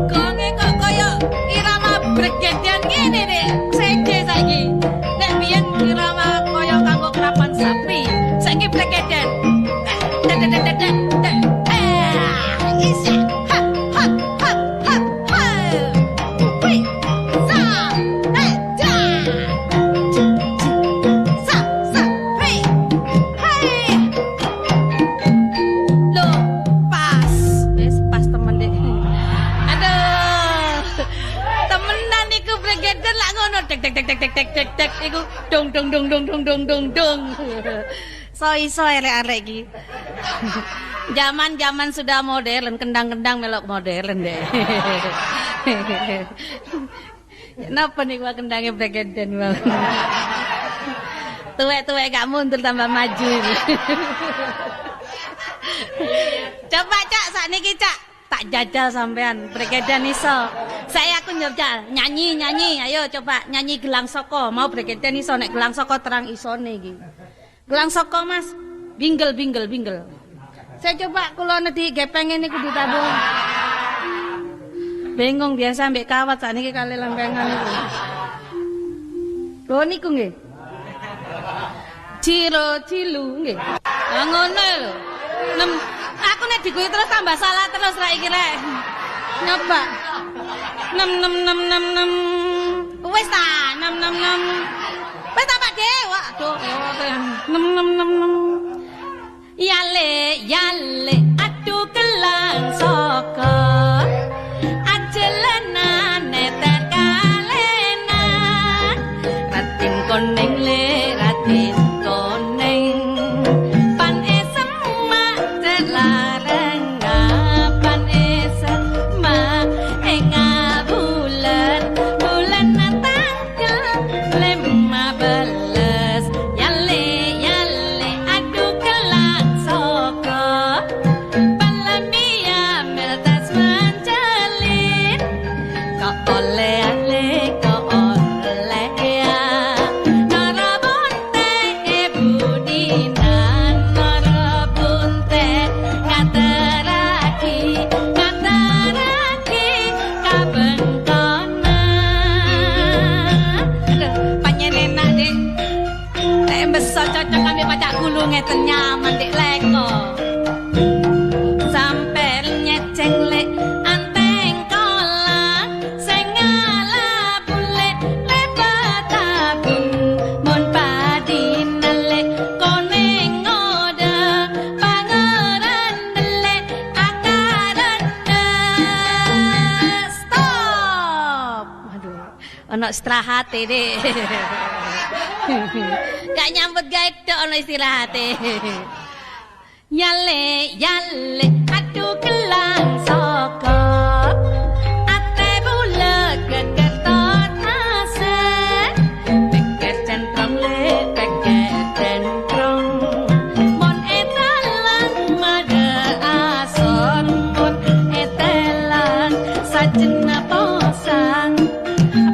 Gonge kok kaya irama bregeden ngene, Dik. Sede saiki. Nek biyen irama kaya kanggo kerapan sapi, saiki bregeden. Dek dek dek dek dek. Isya. Ha ha ha ha ha. Wi. Sa. Da. Sa sa. Hei. Hei. Loh, pas. Wis pas temen, Dik. Aduh. Temenan iku bregeden lak ngono tek tek tek tek tek tek tek tek iku dong dong dong dong dong dong dong dong. So iso arek-arek iki. Zaman-zaman sudah modern, kendang-kendang melok modern deh. Napa niku kendangnya bregeden wae. Tuwek-tuwek gak mundur tambah maju. Coba Cak, sakniki Cak, tak jajal sampean bregeden iso. Saya aku njajal nyanyi nyanyi, ayo coba nyanyi Gelang Soko. Mau bregeden iso, nek Gelang Soko terang isone iki. Gelang Soko Mas, binggel binggel binggel. Saya coba kula nedhi gepeng niku ditabuh. Bingung biasa ambek kawat sakniki kali lempengan niku. Lho niku nggih. Ciro cilu nggih. Lah ngono lho. Nem aku nek diguyu terus tambah salah terus ra iki rek. Nyoba. 6 6 6 6 6. Wis ta, 6 6 6. Wis ta Pak De, waduh. 6 6 6 6. Yale yale aduh Gelang Soko. Ajelena netek kalena. Ratin koning le ratin koning. Pan esemak celarenga pan esemak enga bulan bulan tanggal 15. Yale yale aduh Gelang Soko. Palamia meltas menjalin. Kok oleh ale kok oleh ya. Nara bunte Ibu Dina nara bunte ngateraki ngateraki kabengkona. Aduh, panjen enak Dik. Nek beso cocok kami pacak gulu ngeten nyaman Dik leko. Sampai nyeceng lek anteng kola sing ngala bule lepetabun mon padine lek koneng ngode pangeran lek akaran stop. Aduh, ono istirahate Dik. Gak nyambut gawe tok ono istirahate. Yale yale aduh Gelang Soko. Ate bulet gegetot ase. Peket centrong le peket centrong. Mon etelan made ason mon etelan sajena posang.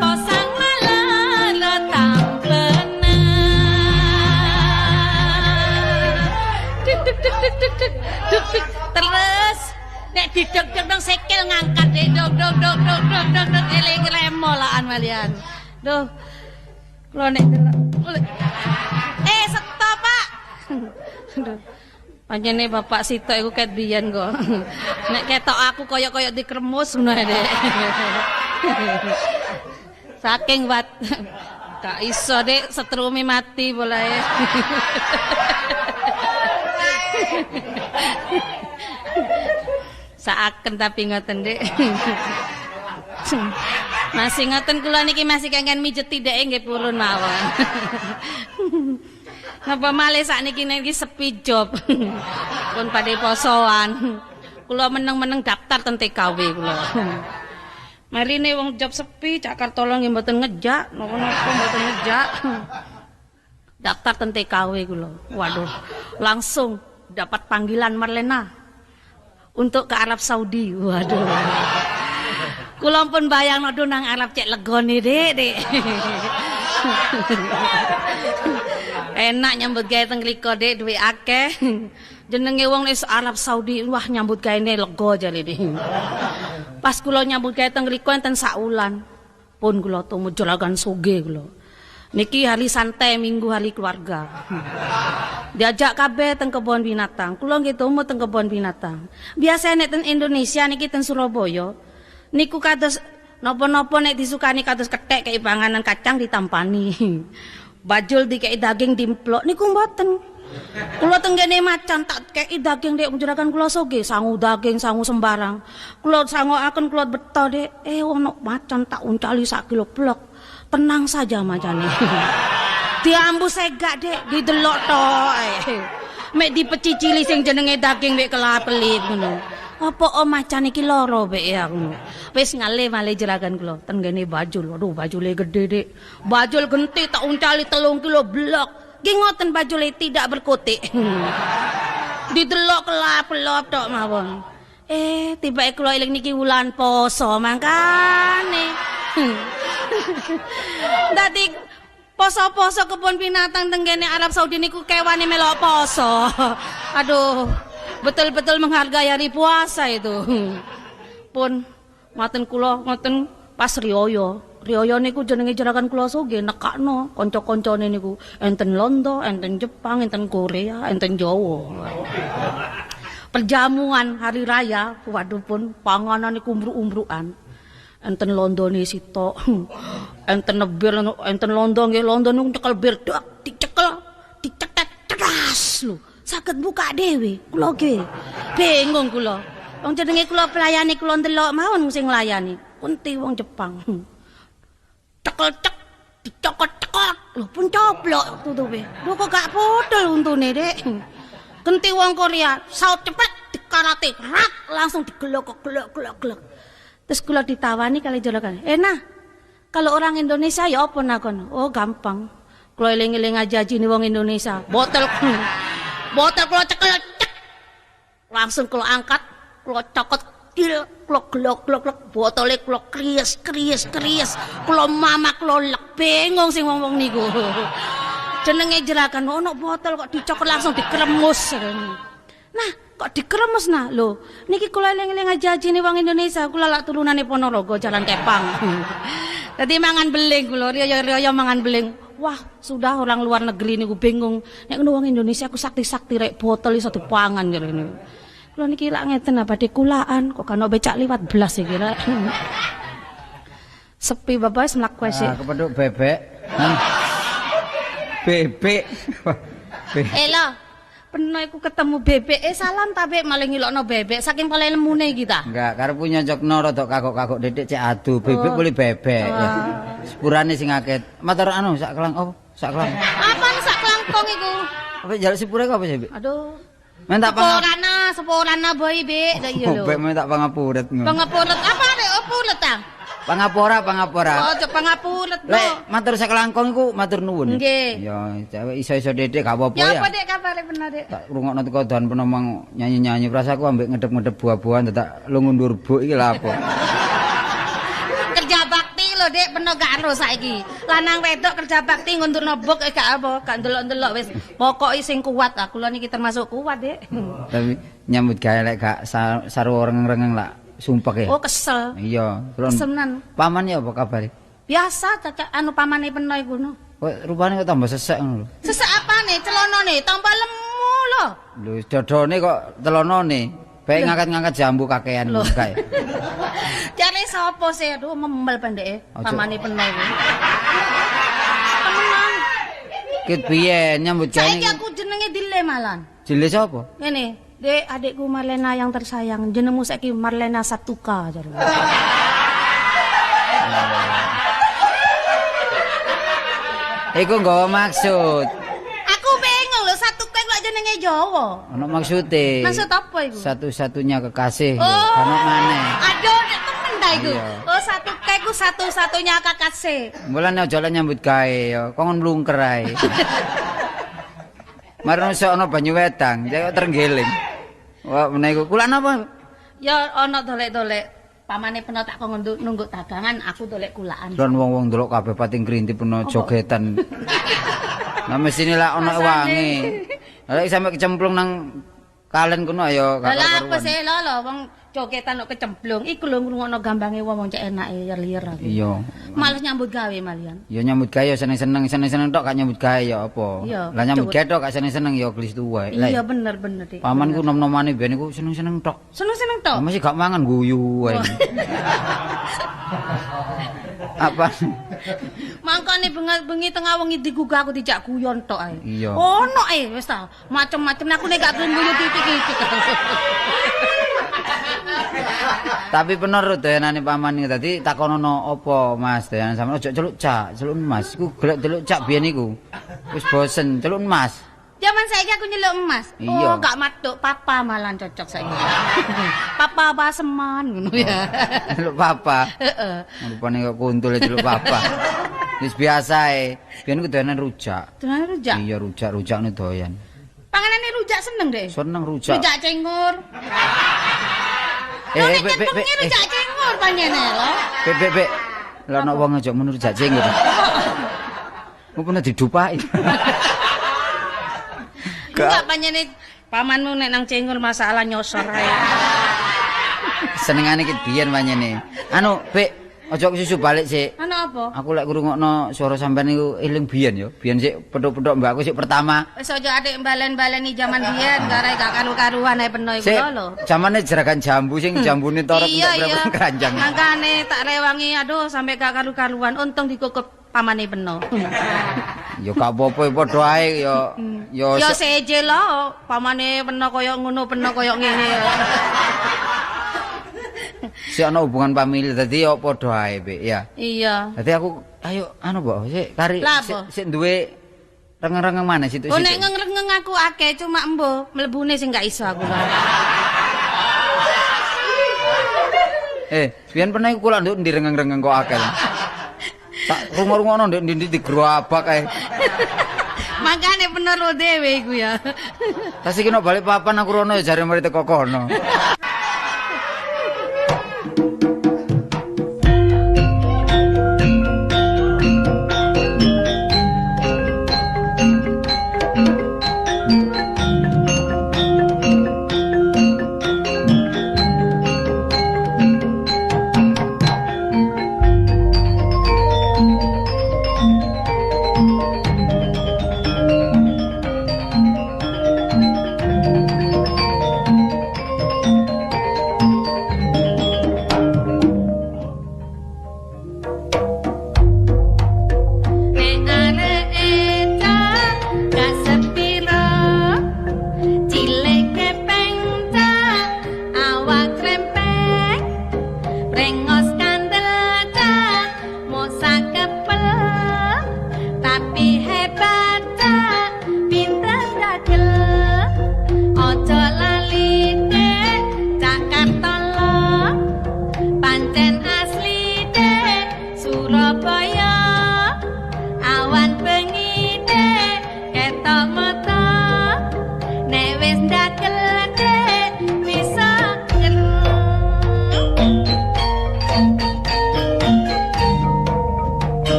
Posang malah tampena. Duk duk duk duk duk duk duk duk. Terus nek didok-dok dong sikil ngangkat dek dok dok dok dok dok dok dok eling remo laan malian. Duh. Kula nek delok. Stop Pak. Aduh. Pancene Bapak sitok iku ket biyen kok. Nek ketok aku kaya-kaya dikremus ngono ae, Dek. Saking wat gak iso Dek, setrumi mati bolae. Saaken tapi ngoten Dik. Masih ngoten kula niki masih kengken mijeti dhek nggih purun mawon. Napa malih sakniki niki sepi job. Pun padhe posoan. Kula meneng-meneng daftar ten TKW kula. Marine wong job sepi, Cak Kartolo nggih mboten ngejak, napa-napa mboten ngejak. Daftar ten TKW kula. Waduh, langsung dapat panggilan Marlena untuk ke Arab Saudi. Waduh. Kula pun bayang aduh nang Arab cek legone Dik, Dik. Enak nyambut gawe teng mriko Dik, duwe akeh. Jenenge wong wis Arab Saudi, wah nyambut gaene lega jarene. Pas kula nyambut gawe teng mriku enten saulan. Pun kula tumu juragan soge kula. Niki hari santai minggu hari keluarga. Diajak kabeh teng kebon binatang. Kula nggih tumu teng kebon binatang. Biasa nek teng Indonesia niki teng Surabaya niku kados napa-napa nek disukani kados kethek kei panganan kacang ditampani. Bajul dikei daging dimplok niku mboten. Kula teng kene macan tak kei daging dek juragan kula soge sangu daging sangu sembarang. Kula sangokaken kula beto dek ono macan tak uncali sak kilo blok. Tenang saja macane. Diambu segak dek, didelok tok. Mek dipecicili sing jenenge daging mek kelap-kelip ngono. Apa macan iki lara mek ya ngono. Wis ngalih malih juragan kula ten ngene bajul. Aduh bajule gede dek. Bajul genti tak uncali 3 kilo blok. Nggih ngoten bajule tidak berkutik. Didelok kelap-kelop tok mawon. Tibake kula eling niki wulan poso mangkane. Dadi poso-poso kebun binatang teng kene Arab Saudi niku kewane melok poso. Aduh, betul-betul menghargai hari puasa itu. Pun ngoten kula ngoten pas riyoyo. Riyoyo niku jenenge juragan kula soge nekakno kanca-kancane niku enten Londo, enten Jepang, enten Korea, enten Jawa. Perjamuan hari raya, waduh pun panganan niku umbruk-umbrukan. Enten Londone sitok, enten bir, enten Londo nggih, Londo niku nyekel bir, dak dicekel, dicetet cedas lho. Saged buka dhewe, kula nggih. Bingung kula. Wong jenenge kula pelayani kula ndelok mawon sing nglayani. Kunti wong Jepang. Cekel cek, dicokot cekot, lho pun coplok tutupe. Lho kok gak podol untune, Dek. Genti wong Korea, saut cepet dikarate, rak langsung digelok gelok gelok gelok. Terus kula ditawani kali juragan. Nah, kalau orang Indonesia ya apa nakon? Oh, gampang. Kula eling-eling aja ajine wong Indonesia. Botol botol kula cekel cek. Langsung kula angkat, kula cokot kil, kula gelok gelok gelok, botole kula kries kries kries. Kula mamak kula lek bingung sing wong-wong niku. Jenenge juragan ono botol kok dicokot langsung dikremus. Nah, kok dikremus nah lho. Niki kula eling-eling aja ajine wong Indonesia, kula lak turunane Ponorogo Jalan Kepang. Dadi mangan beling kula, riyo-riyo mangan beling. Wah, sudah orang luar negeri niku bingung. Nek ngono wong Indonesia ku sakti-sakti rek botol iso dipangan ngene. Kula niki lak ngeten apa dikulaan kok kan becak liwat blas iki rek. Sepi bapak wis mlaku sik. Ah, kepethuk bebek. Bebek. Lho, peno iku ketemu bebek, salam ta bek malah ngilokno bebek saking paling lemune iki ta. Enggak, karepku nyocokno rada kagok-kagok dhithik cek adu, bebek boleh bebek. Sepurane sing akeh. Matur anu sak kelang apa? Sak kelang. Apa sak kelangkong iku? Apa njaluk sepure apa sih, Bek? Aduh. Men tak sepurana, sepurana boy, Bek. Lah iya lho. Bek men tak pangapuret. Pangapuret apa rek? Opo ta? Pangapura, pangapura. Oh, pangapuret. Lek matur sakelangkong iku matur nuwun. Nggih. Ya, iso-iso dedek gak apa-apa ya. Ya apa Dek kabare bener, Dek? Tak rungokno teko dan penomang nyanyi-nyanyi prasaku ambek ngedep-ngedep buah-buahan tak lungu ndurbuk iki lha apa. Kerja bakti lho, Dek, peno gak ero saiki. Lanang wedok kerja bakti ngundurno buk gak apa, gak ndelok-ndelok wis. Pokoke sing kuat, aku lho niki termasuk kuat, Dek. Tapi nyambut gawe lek gak sarwa rengeng-rengeng lak. Sumpah ya. Oh kesel. Iya, kesenan. Paman ya apa kabare? Biasa cacak anu pamane peno iku no. Kok rupane kok tambah sesek ngono lho. Sesek apane? Celonone tambah lemu lho. Lho dodone kok telonone. Bae ngangkat-ngangkat jambu kakean ngono kae. Jare sapa sih? Aduh memel pendeke pamane peno iku. Temenan. Ket biyen nyambut gawe. Saiki aku jenenge Dile malan. Dile sapa? Ngene. Dek, adikku Marlena yang tersayang, jenengmu saiki Marlena Satuka jare. Iku nggawa maksud. Aku bingung lho, Satuka iku lak jenenge Jawa. Ono maksude. Maksud apa iku? Satu-satunya kekasih. Oh, ono maneh. Aduh, nek temen ta iku. Oh, Satuka iku satu-satunya kekasih. Mulane aja nyambut gawe ya, kok mlungker ae. Marno sok ono banyu wedang, cek trenggiling. Wah, menawa iku kula napa? Ya ana dolek-dolek. Pamane peno tak kon nunggu dagangan, aku dolek kulaan. Lan wong-wong ndelok kabeh pating krintip peno jogetan. Nah mesine lak ana wangi. Lah sampe kecemplung nang Kalen kono ya gak Lah apa sih lho wong jogetan kok kecemplung. Iku lho ngrungokno gambange wong cek enake yer-yer aku. Iya. Males nyambut gawe malian. Ya nyambut gawe ya seneng-seneng, seneng-seneng tok gak nyambut gawe ya apa. Lah nyambut gawe tok gak seneng-seneng ya gelis tuwa. Iya bener bener Dik. Pamanku nom-nomane biyen iku seneng-seneng tok. Seneng-seneng tok. Masih gak mangan guyu wae. Apa? Mangkane bengi tengah wengi digugah aku dijak guyon tok ae. Iya. Ono ae wis ta. Macem-macem aku nek gak gelem guyu titik-titik. Tapi bener doyanane paman iki dadi takonono apa Mas doyanan sampean ojo celuk cak, celuk Mas. Iku golek celuk cak biyen iku. Wis bosen celuk Mas. Zaman saiki aku nyeluk emas. Iya. Oh, gak matuk papa malah cocok saiki. Papa paseman ngono ya. Celuk papa. Heeh. Rupane kok kuntul celuk papa. Wis biasa e. Biyen ku doyanan rujak. Doyanan rujak? Iya, rujak-rujak ne doyan. Panganane rujak seneng deh. Seneng rujak. Rujak cengur. Be, rujak cengur panjene lho. Be. Lah ana wong aja muni rujak cengur. Mau pernah didupaki. Enggak panjene pamanmu nek nang cengur masalah nyosor ae. Senengane ki biyen panjene. Anu, Bek, aja kesusu balik sik. Anu apa? Aku lek ngrungokno swara sampean niku eling biyen yo. Biyen sik petuk-petuk mbakku sik pertama. Wis aja atik balen-baleni jaman biyen, garae gak karu-karuan ae peno iku lho. Jamane jeragan jambu sing jambune torok entek keranjang. Mangkane tak rewangi aduh sampe gak karu-karuan, untung dikukup pamane peno. Ya gak apa-apa padha ae ya ya ya seje lho, pamane peno kaya ngono, peno kaya ngene. Sik ana hubungan famili dadi ya padha ae, Bik, ya. Iya. Dadi aku ayo anu mbok sik kari sik duwe rengeng-rengeng maneh situk-situk. Oh nek rengeng aku akeh cuma embo mlebune sing gak iso aku. Biyen pernah iku kula nduk ndi rengeng-rengeng kok akeh. Tak rungo-rungono nduk ndi-ndi digerobak ae. Makane bener lo dhewe iku ya. Tas iki nek balik papan aku rono ya jare mari teko kono.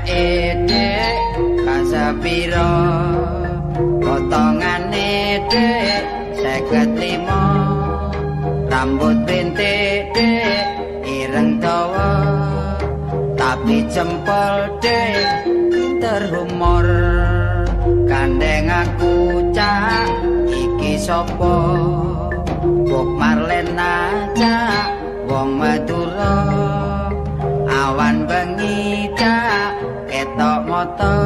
Pendeke dik gak sepiro, potongane dik 55, rambut rintik dik ireng dawa, tapi jempol dik pinter humor. Gandeng aku cak iki sapa? Bok Marlena cak wong Madura, awan bengi cak ketok moto,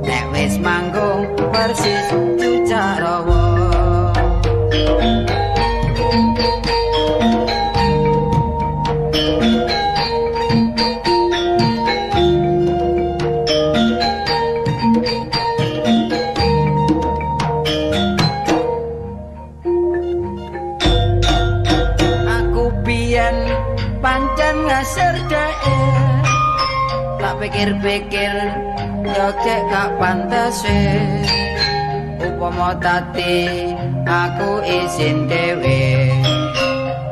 nek wis manggung persis cucak rawa. Tak pikir-pikir yo cek gak pantes upama tati aku isin dhewe,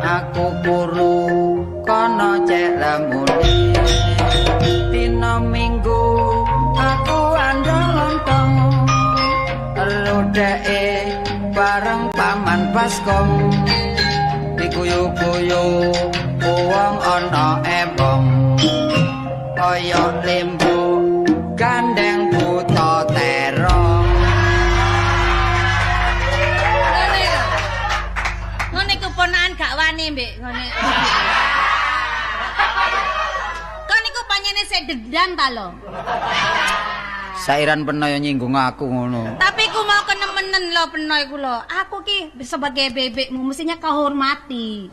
aku kuru kono cek lemune. Dina Minggu aku andol lontong, rodeke bareng paman Baskom, diguyu-guyu wong ana embong kaya lembu gandeng buta terong. Ngene lho. Ngene iku ponakan gak wani mbek ngene. Kon iku panjene sik dendam ta lho. Sairan peno yo nyinggung aku ngono. Tapi ku mau kenemenen lho peno iku lho. Aku ki sebagai bebekmu mestinya kau hormati.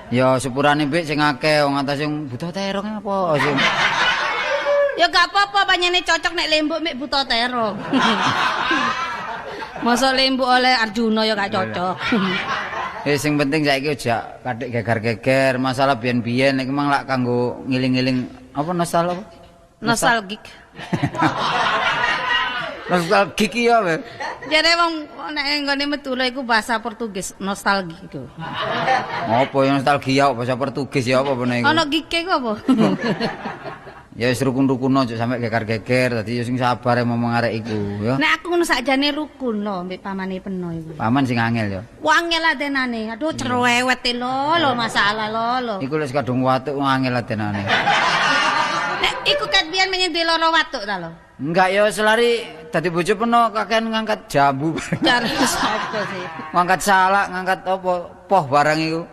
Ya sepurane mbek sing akeh wong atas sing buta terong apa sing. Ya gak apa-apa panjene cocok nek lembuk mek buta terong. Masa lembuk oleh Arjuna ya gak cocok. Sing penting saiki aja kathik geger-geger masalah biyen-biyen iki mang lak kanggo ngiling-ngiling apa nostal apa? Nostalgik. Nostalgik ya, Beb. Jare wong nek nggone Madura iku bahasa Portugis nostalgi iku. Apa ya nostalgia bahasa Portugis ya apa bener iku? Ana gike iku apa? Ya wis rukun-rukun aja sampe geger-geger, dadi ya sing sabar ngomong arek iku ya. Nek aku ngono sakjane rukun lho mbek pamane peno iku. Paman sing angel ya. Wangel adenane. Aduh cerewet lho lho masalah lho lho. Iku wis kadung watuk angel adenane. Nek iku ket biyen menyen duwe lara watuk ta lho. Enggak ya selari dadi bojo peno kakean ngangkat jambu. Cari sapa sih? Ngangkat salak, ngangkat apa poh barang iku.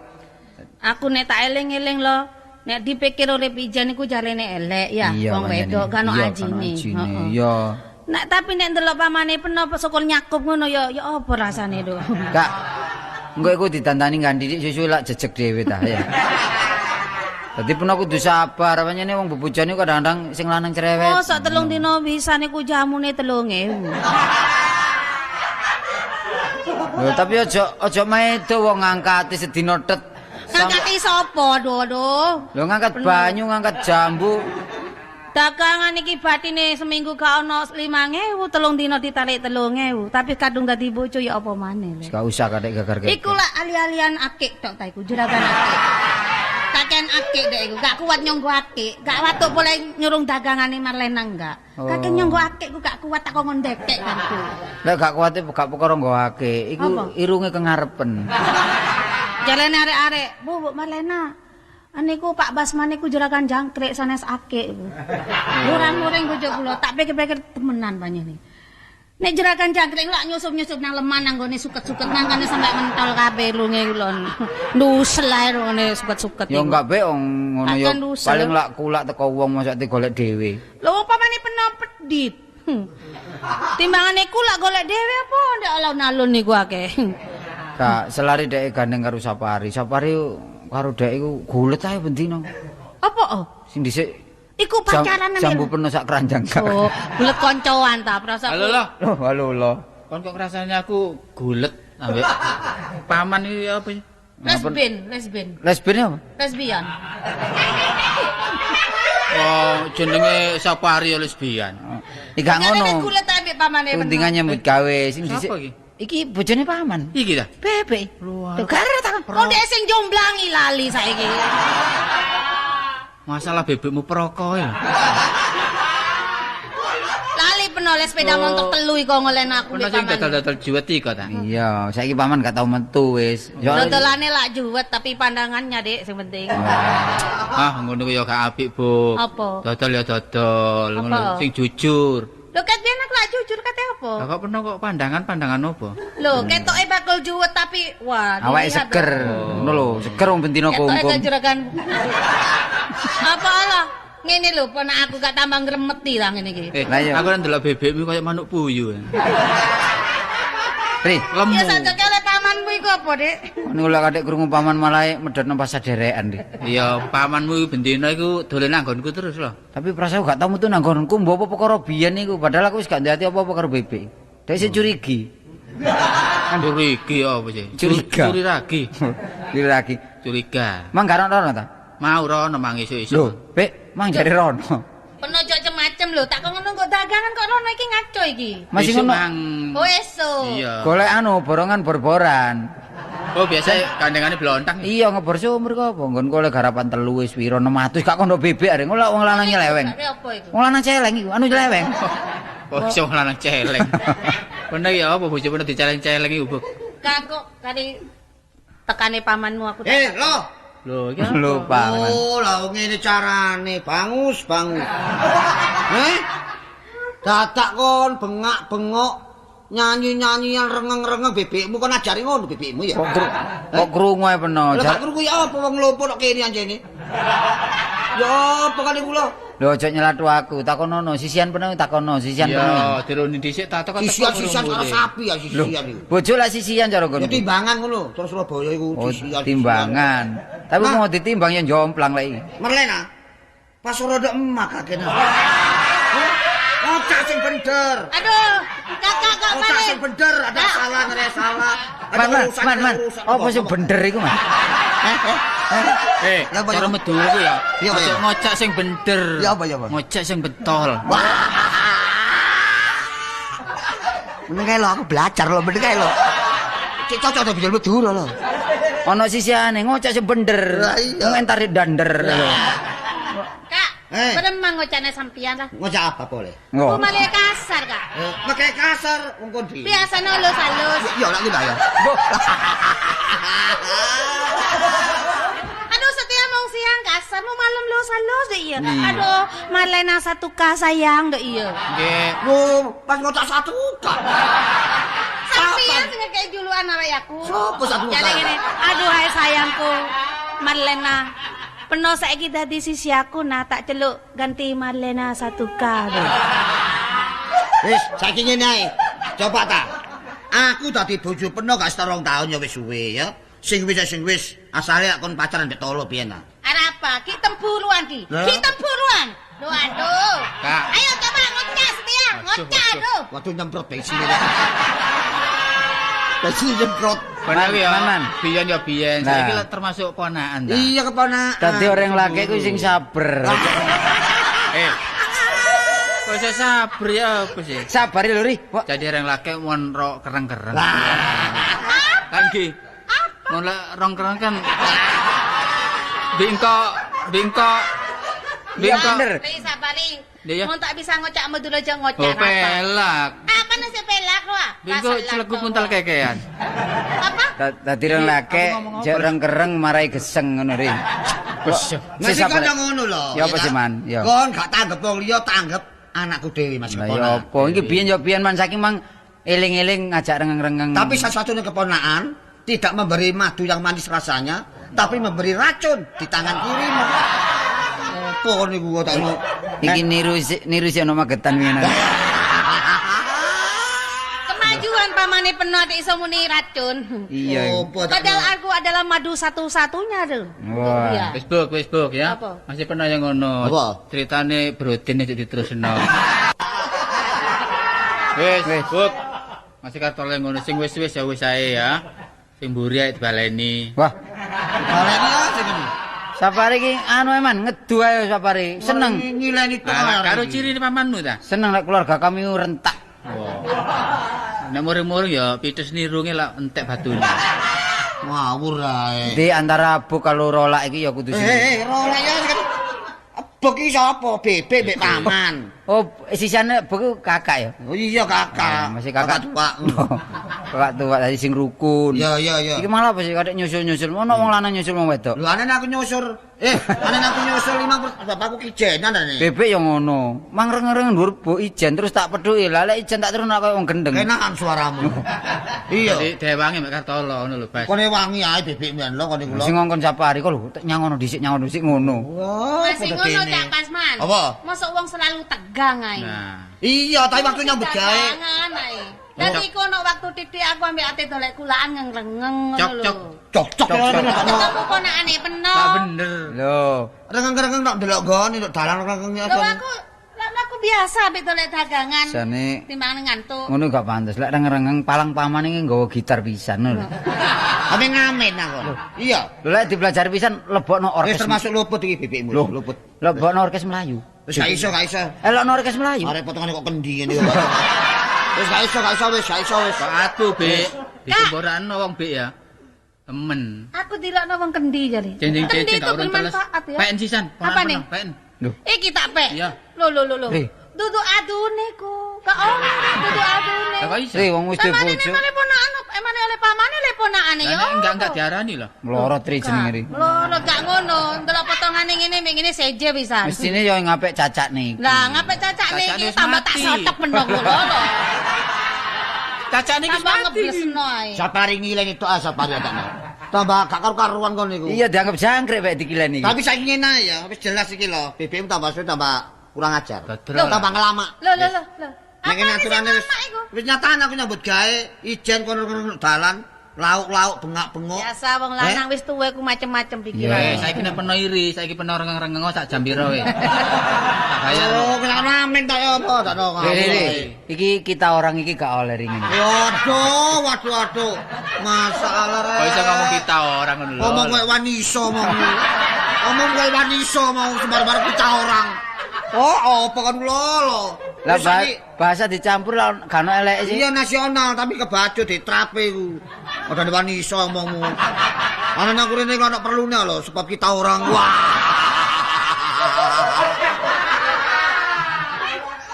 Aku nek tak eling-eling lho, nek dipikir urip ijen iku jarene elek ya, wong wedok kan ono ajine. Heeh. Iya. Nek tapi nek ndelok pamane peno syukur nyakup ngono ya ya apa rasane lho. Enggak. Engko iku ditandani ngganti susu lak jejeg dhewe ta ya. Dadi peno kudu sabar, pancene wong bebojone kadang-kadang sing lanang cerewet. Oh, sok 3 dina wisane ku jamune 3.000. Lho, tapi aja maedo wong ngangkati sedina tet. Ngangkati sapa, aduh aduh. Lho ngangkat banyu, ngangkat jambu. Dagangan iki batine seminggu gak ono 5.000, 3 dina ditarik 3.000, tapi kadung dadi bojo ya apa maneh lho. Gak usah kathik geger-geger. Iku lak ali-alian akik tok ta iku, juragan akik. Kakean akik dek iku, gak kuat nyonggo akik, gak watuk boleh nyurung dagangane Marlena enggak. Kakean nyonggo akik ku gak kuat tak kok ndekek kanku. Lek gak kuate gak perkara nggo akik, iku irunge kengarepen. Jalane arek-arek, Bu, Bu Marlena. Aniku Pak Basman niku juragan jangkrik sanes akik. Murang-muring bojo kula, tak pikir-pikir temenan panjenengan. Nek juragan jangkrik lak nyusup-nyusup nang leman nang gone suket-suket mangkane sampe mentol kabeh lunge kula. Ndusel ae ngene suket-suket. Ya enggak be wong ngono ya paling lak kulak teko wong mosok digolek dhewe. Lho wong pamane peno pedhit. Timbangane kulak golek dhewe apa ndek alun-alun niku akeh. Kak, selari dhek gandeng karo Sapari. Sapari karo dhek iku gulet ae bendina. Apa? Oh? Sing dhisik iku pacaran jambu penuh sak keranjang kak. Oh, gulet koncoan ta perasaan. Halo lho. Loh, halo lho. Kon kok rasanya aku gulet ambek paman iki apa ya? Lesbien, lesbien. Lesbien apa? Lesbian. Oh, jenenge Sapari ya lesbian. Iki gak ngono. Gulet ambek pamane. Undingan nyambut gawe sing dhisik. Sapa iki? Iki bojone paman. Iki ta? Bebek. Lho, gara ta. Kok dhek sing jomblangi lali saiki. Masalah bebekmu peroko ya. Lali penoleh sepeda motor telu iku ngolen aku mbek paman. Sing dodol-dodol juwet iku ta. Iya, saiki paman gak tau metu wis. Dodolane lak juwet tapi pandangannya, Dik, sing penting. Ah, ngono ku ya gak apik, Bu. Apa? Dodol ya dodol, ngono sing jujur. Lho ket biyen aku lak jujur kate apa? Lah kok pernah kok pandangan-pandangan apa? Lho, ketoke bakul juwet tapi wah, awake seger. Ngono lho, seger wong bendina kungkum. Ketoke juragan. Apa lah? Ngene lho, ponak aku gak tambah ngremeti lah ngene iki. Aku kan ndelok bebekmu kaya manuk puyuh. Ri, lemu. Ya sajoke oleh pamanmu iku apa, Dik? Niku lek kadek krungu paman malah medhot nang pasar derekan, Dik. Iya, pamanmu bendina iku dolen nang nggonku terus lho. Tapi perasaan gak tau metu nang nggonku mbok apa perkara biyen iku, padahal aku wis gak ndek ati apa-apa karo bebek. Dek sik curigi. Curigi apa sih? Curiga. Curiragi. Curiragi. Curiga. Mang gak rono ta? Mau rono mang isuk-isuk. Lho, Bek, mang jare rono. Peno ojo macem-macem lho, tak kok ngono kok dagangan kok rono iki ngaco iki. Masih ngono. Oh esuk. Iya. Golek anu borongan bor-boran. Oh biasa kandengane blontang. Iya ngebor sumur kok apa nggon golek garapan telu wis piro 600 gak kondo bebek arek ngono wong lanang nyeleweng. Wong lanang celeng iku, anu nyeleweng. Oh iso wong lanang celeng. Bener ya apa bojo bener diceleng-celeng iku, Bu. Gak kok kali tekane pamanmu aku. Eh, lho. Lho, iki lho, Pak. Oh, lha ngene carane, bangus, bangus. Heh? Dadak kon bengak-bengok nyanyi-nyanyian rengeng-rengeng bebekmu kon ajari ngono bebekmu ya. Kok krungu ae peno. Lah krungu ya apa wong lopo tok kene anjene. Ya apa kali kula? Lho aja nyelatu aku, takonono sisian peno takono sisian peno. Ya, dironi dhisik ta teko sisian-sisian karo sapi ya sisian iku. Bojo lak sisian cara ngono. Ya timbangan ngono, terus Surabaya iku sisian. Timbangan. Tapi mau ditimbang ya jomplang lek iki. Merlena. Pas ora ndek emak kakene. Ngocak sing bener. Aduh, kakak kok ngocak sing bener, ada salah ngere salah. Ada urusan Man. Apa sing bener iku, Mas? Eh, cara Madura ku ya. Ngocak sing bener. Ya apa ya, Pak? Ngocak sing betol. Meneng kae lho aku belajar lho, meneng kae lho. Cek cocok to bijul Madura lho. Ono sisiane ngocak sing bener. Wong entar dander. Kak, peremang ngocakne sampeyan lah. Ngocak apa boleh? Ku malah kasar, Kak. Pakai kasar wong kondi. Biasane halus-halus. Ya lak ya. Aduh, setia mau siang kasar, mau malam halus-halus deh iya. Aduh, Marlena 1K sayang deh iya. Nggih. Lho, pas ngocak 1K. Sampeyan sing ngekeki julukan arek aku. Sopo 1K? Jare ngene, aduh hai sayangku Marlena. Peno saiki dadi sisi aku nah tak celuk ganti Marlena 1K. Wis, saiki ngene ae. Coba ta. Aku dadi bojo peno gak setara 2 tahun ya wis suwe ya. Sing wis asale kon pacaran mbek Tolo piye ta? Arep apa? Ki temburuan ki. Ki temburuan. Lho aduh. Ayo coba ngocak setia, ngocak aduh. Waduh nyemprot bensin. Bensin nyemprot. Bener ya, biyen ya biyen. Saiki termasuk ponakan ta. Iya keponakan. Dadi orang laki ku sing sabar. Kok iso sabar ya apa sih? Sabar lho Ri. Jadi orang laki mon rok kereng-kereng. Kan nggih. Mon lek rong kereng kan bingkok. Bener. Ri sabari. Mun tak bisa ngocak Madura aja ngocak apa. Pelak. Apa nasi pelak lho? Bingkok celegu puntal kekean. Apa? Dadi rong laki jek rong kereng marai geseng ngono Ri. Geseng. Mesti kon ngono lho. Ya apa sih Man? Ya. Kon gak tanggep wong liya tanggep anakku dhewe Mas keponakan. Ya apa iki biyen ya biyen Man saking mang eling-eling ngajak rengeng-rengeng. Tapi satu-satunya keponakan tidak memberi madu yang manis rasanya, tapi memberi racun di tangan kirimu. Apa niku kok tak ngono. Iki niru si ono Magetan wingi. Kemajuan pamane peno atik iso muni racun. Iya. Padahal aku adalah madu satu-satunya lho. Wah. Facebook ya. Apa? Masih peno yang ngono. Ceritane Brodin nek diterusno. Wis, Buk. Masih kartole ngono sing wis-wis ya wis ae ya. Sing mburi ae dibaleni. Wah. Baleni ya sing ngene. Safari iki anu eman ngedu ae Safari. Seneng. Ngileni tok. Karo cirine pamanmu ta? Seneng lek keluarga kami rentak. Wah. Nek muring-muring ya pitus nirunge lak entek batune. Ngawur ae. Di antara abu kalau rolak iki ya kudu sing. Rolak ya. Bok iki sapa? Bebek mbek paman. Oh, sisane bok iku kakak ya? Oh iya kakak. Masih kakak tua. Kakak tua tadi sing rukun. Iya iya iya. Iki malah apa sih kadek nyusul-nyusul. Ono wong lanang nyusul wong wedok. Lho anene aku nyusul. Anene aku nyusul 5 bapakku kijenan anene. Bebek yo ngono. Mang reng-reng dhuwur bok ijen terus tak pethuki. Lah lek ijen tak terus koyo wong gendeng. Kenakan suaramu. Iya. Dadi dewangi mek Kartolo ngono lho, Bas. Kone wangi ae bebek men lho kone kula. Sing ngongkon Sapari kok lho nyangono dhisik nyangono dhisik ngono. Wah, masih ngono Cak Pasman. Apa? Mosok wong selalu tegang ae. Nah. Iya, tapi waktu nyambut gawe. Dadi iku ono waktu titik aku ambek ate dolek kulaan ngrengeng ngono lho. Cocok. Ketemu ponakane peno. Lah bener. Lho, rengeng-rengeng tok ndelok gone tok dalan rengeng Lho aku biasa ambek dolek dagangan. Jane timbangane ngantuk. Ngono gak pantes. Lek rengeng-rengeng palang paman iki nggawa gitar pisan lho. Ame ngamen aku. Iya. Lho lek dipelajari pisan lebokno orkes. Wis termasuk luput iki bebekmu. Luput. Lebokno orkes Melayu. Wis gak iso, gak iso. Elokno orkes Melayu. Arep potongane kok kendi ngene kok. Wis gak iso, gak iso wis, gak iso wis. Kok atuh, Bek. Disemborakno wong Bek ya. Temen. Aku dilokno wong kendi jare. Kendi itu bermanfaat ya. Peken sisan. Apane? Peken. Lho. Iki tak pek. Iya. Lho lho lho lho. Dudu adune ku. Gak ono dudu adune. Lah kok iso? Ri wong wis duwe bojo. Emane ponakan, emane oleh pamane oleh ponakane ya. Enggak diarani lho. Mlorot ri jenenge ri. Mlorot gak ngono. Ndelok potongane ngene mek ngene seje pisan. Mestine yo ngapik cacak niki. Lah ngapik cacak niki tambah tak sotek menong lho. Cacak niki tambah ngeblesno ae. Sapari ngileng itu ah sapari atane. Tambah gak karu-karuan kon niku. Iya dianggap jangkrik mek dikilen iki. Tapi saiki ngene ae ya, wis jelas iki lho. BBM tambah suwe tambah kurang ajar. Tambah ngelamak. Lho lho lho. Nek ngene aturane wis wis nyatane aku nyambut gawe ijen kono-kono dalan, lauk-lauk bengak-bengok. Biasa wong lanang wis tuwa ku macem-macem pikiran. Saiki nek peno iri, saiki peno rengeng-rengeng sak jam piro kowe. Tak bayar. Oh, kena ngamen tak ya apa tak ono. Iki kita orang iki gak oleh ringin. Waduh, waduh, waduh. Masalah rek. Kok iso ngomong kita orang ngono lho. Ngomong koyo waniso mau. Ngomong koyo waniso mau sembar-bar kita orang. Oh, apa kan lho. Lah bahasa dicampur lah gak ono eleke sih. Iya nasional tapi kebacut ditrape iku. Padha waniso omongmu. Ana nang kurene ono perlune lho sebab kita orang. Wah.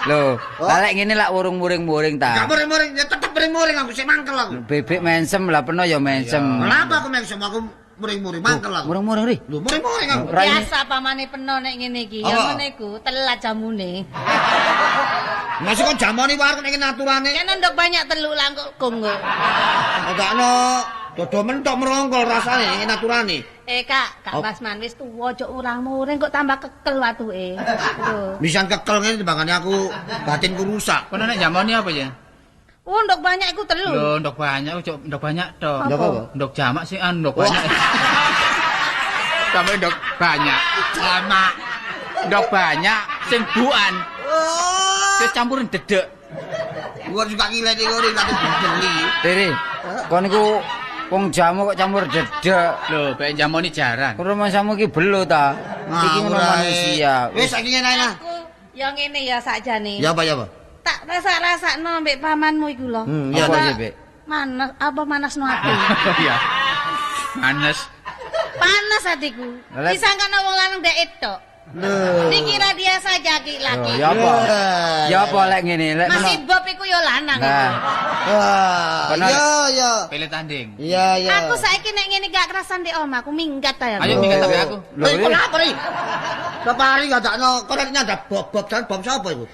Lho, lek ngene lak urung muring-muring ta. Gak muring-muring, ya tetep muring-muring aku sik mangkel aku. Bebek mensem lah peno ya mensem. Kenapa aku mensem aku muring-muring mangkel aku. Muring-muring ri. Lho muring-muring aku. Biasa pamane peno nek ngene iki. Ya ngene iku telat jamune. Masih kon jamone warung nek naturane. Kan ndok banyak teluk langkung kok. Ndakno dodo mentok merongkol rasane nek naturane. Kak, Kak Basman wis tuwa aja urang-muring kok tambah kekel watuke. Lho. Misan kekel ngene timbangane aku batinku rusak. Kono nek jamone apa ya? Oh, ndok banyak iku telu. Lho, ndok banyak ojo ndok banyak to. Ndok apa? Ndok jamak sih an ndok banyak. Sampe ndok banyak. Lama. Ndok banyak sing buan. Terus campurin dedek. Gua juga ngileni ngono kate beli. Riri, kon niku wong jamu kok campur dedek. Lho, bek jamoni jaran. Rumah samu iki belo ta. Iki ngono manusia. Wis saiki ngene ae. Aku ya ngene ya sakjane. Ya apa ya apa? Tak rasa-rasakno mbek pamanmu iku lho. Iya apa sih, Bek? Manas apa manasno ati? Iya. Manas. Panas hatiku. Disangkane wong lanang ndek etok. Lho. Dikira dia saja ki laki. Ya apa? Ya apa lek ngene lek masih Bob iku ya lanang. Wah. Iya iya. Pilih tanding. Iya iya. Aku saiki nek ngene gak kerasan ndek omah, aku minggat ta ya. Ayo minggat sampe aku. Lho kok apa ri? Sapari gak dakno, kok nek nyandak bob-bob jan bom sapa iku?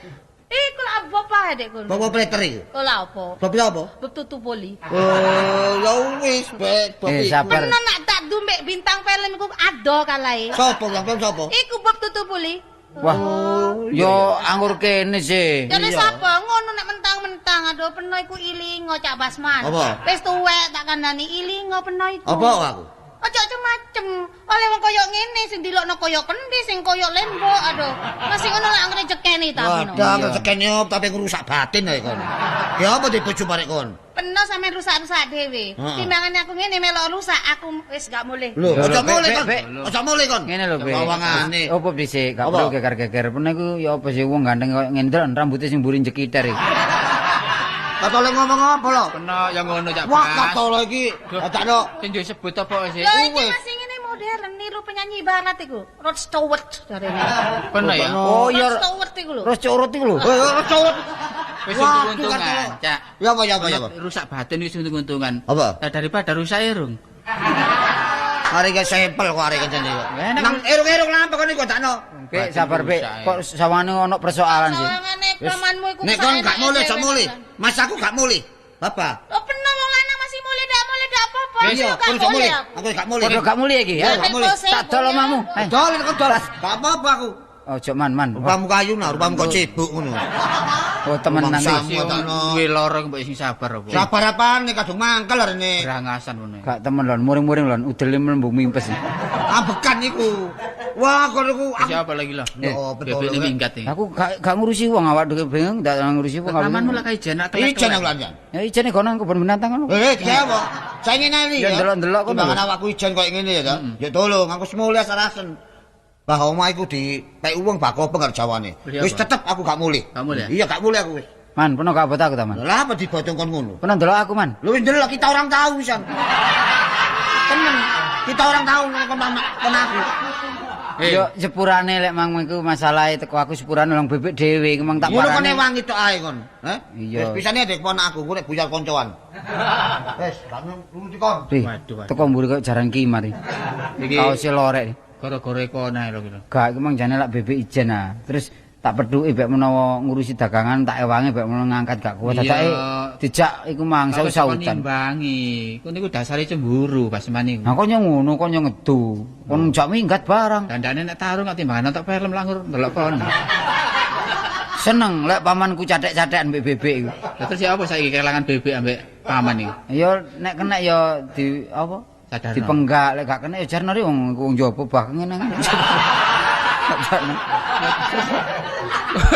Iku lak bob ae dek kono. Bob pleter iku. Kok lak apa? Bob apa? Bob tutu poli. Oh, ya wis bek bob iku. Pernah nak tak dumbek bintang film iku ado kalae. Sopo yang film sapa? Iku bob tutu poli. Wah, yo anggur kene sih. Ya nek sapa ngono nek mentang-mentang aduh peno iku ilingo Cak Basman. Wis tuwek tak kandhani ilingo peno iku. Apa aku? Ojo macem-macem. Oleh wong koyo ngene sing dilokno koyo kendi, sing koyo lembok aduh. Masih ngono lak ngrejekeni ta ngono. Wadah ngrejekeni tapi ngrusak batin ae kon. Ya apa dibojo barek kon? Peno sampean rusak-rusak dhewe. Timbangane aku ngene melok rusak, aku wis gak mulih. Lho, aja mulih kon. Aja mulih kon. Ngene lho, Bek. Wawangane. Opo dhisik, gak perlu geger-geger. Peno iku ya apa sih wong ganteng koyo ngene ndelok rambuté sing mburi njekiter iki. Katole ngomong apa lho? Peno ya ngono Cak Bas. Wah, katole iki. Dadakno sing disebut apa sih? Lho iki masih ngene modern niru penyanyi barat iku. Rod Stewart jarene. Peno ya. Oh iya. Rod Stewart iku lho. Rod Stewart iku lho. Rod Stewart. Wis untung-untungan, Cak. Ya apa ya apa ya apa. Rusak batin wis untung-untungan. Apa? Lah daripada rusak irung. Arek iki sampel kok arek kencen iki. Nang irung-irung lah apa kon iku dakno. Bek sabar Bek, kok sawane ono persoalan sih. Sawangane pamanmu iku nek kon gak mulih aja mulih. Mas aku gak mulih. Bapak. Oh peno wong lanang masih mulih ndak mulih ndak apa-apa. Iya, kon gak mulih. Aku gak mulih. Padha gak mulih iki ya. Gak mulih. Tak dol omahmu. Dol kon dol. Gak apa-apa aku. Ojo man man. Rupamu kayu nah, rupamu kok cibuk ngono. Oh temenan iki. Duwe lara mbok sing sabar apa. Sabar apane kadung mangkel arene. Brangasan ngono. Gak temen lon, muring-muring lon, udele mlembung mimpes. Ambekan iku. Wah, kono iku siapa lagi lah? Oh, betul. Bebek minggat iki. Aku gak ngurusi wong awak dhewe bingung, gak ngurusi wong. Pamanmu lak ijen nak telek. Ijen aku lan. Ya ijene kono kebon binatang ngono. Eh, apa? Saiki ngene iki. Ya ndelok-ndelok kono. Timbangan awakku ijen koyo ngene ya to. Ya tolong aku semulih sarasen. Bah omah iku dipek wong bako pengar jawane. Wis tetep aku gak mulih. Gak mulih. Iya gak mulih aku wis. Man, peno gak abot aku ta, Man? Lah apa dibotong kon ngono? Peno ndelok aku, Man. Lho wis ndelok kita orang tahu pisan. Temen, kita orang tahu nek kon mama kon aku. Yo sepurane lek mang iku masalahe teko aku sepurane lang bebek dhewe iku mang tak parani. Ngono kon ewangi tok ae kon. Heh? Iya. Wis pisane dek pon aku, ku nek buyar koncoan. Wis, gak nuruti kon. Waduh. Teko mburi koyo jaran kimar iki. Iki kaose lorek. Gara-gara iku ana lho iki. Gak iku mang jane lak bebek ijen ah. Terus tak pethuki bek menawa ngurusi dagangan tak ewangi bek menawa ngangkat gak kuat. Dadake dijak iku mang saut-sautan. Nimbangi. Ku niku dasare cemburu Basman niku. Nah kok yo ngono kok yo ngedu. Kon jak minggat barang. Dandane nek tarung kok timbangan nonton film langur ndelok kon. Seneng lek pamanku cathek-cathekan mbek bebek iku. Lah terus ya apa saiki kelangan bebek ambek paman iku? Ya nek kena ya di apa? Sadarno. Dipenggak lek gak kena ya jarno wong iku njaba bah ngene.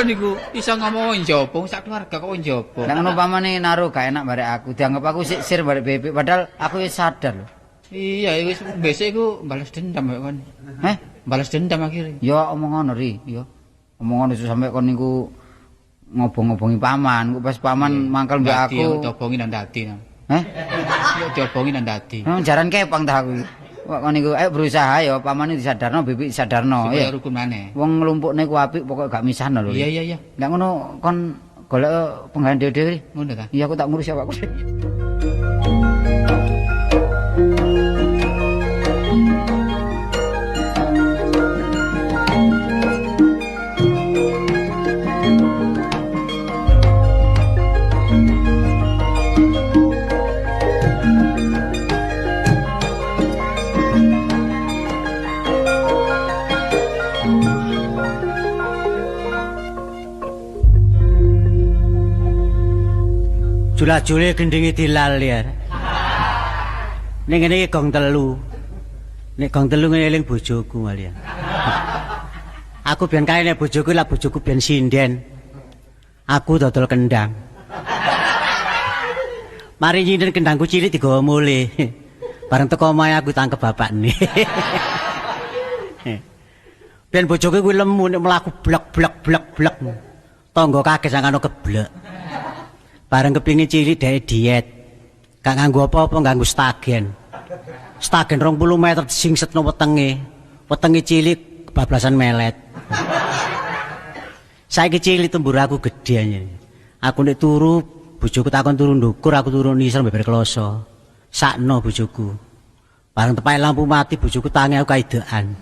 Niku iso ngomong njaba sak keluarga kok njaba. Nek ngono pamane naruh gak enak barek aku, dianggap aku sik sir barek bebek padahal aku wis sadar lho. Iya wis besok iku balas dendam kok kon. Heh, balas dendam akhire. Ya omong ngono ri, ya. Omong ngono sampe kon niku ngobong-ngobongi paman, kok pas paman mangkel mbek aku. Diobongi nang dadi. Heh? Yo diobongi nang dadi. Nang jaran kepang ta aku. Kok kon niku ayo berusaha ya pamane disadarno, bibik disadarno ya. Rukun maneh. Wong nglumpukne ku apik pokoke gak misahno lho. Iya iya iya. Nek ngono kon golek penggawean dhewe-dhewe. Ngono ta? Iya aku tak ngurusi awakku. Jula-jule gendinge dilal ya. Ning ngene iki gong telu. Nek gong telu ngene eling bojoku malian. Aku biyen kae nek bojoku lah bojoku biyen sinden. Aku dodol kendang. Mari nyinden kendangku cilik digawa mulih. Bareng teko omahe aku tangkep bapakne. Biyen bojoku kuwi lemu nek mlaku blek blek blek blek. Tangga kaget sangkano keblek. Bareng kepingin cilik dhek diet. Gak nganggo apa-apa, nganggo stagen. Stagen 20 meter disingsetno wetenge. Wetenge cilik kebablasan melet. Saiki cilik tembur aku gedhe anjene. Aku nek turu, bojoku takon turu ndukur, aku turu nisor beber kloso. Sakno bojoku. Bareng tepake lampu mati bojoku tangi aku kaidekan.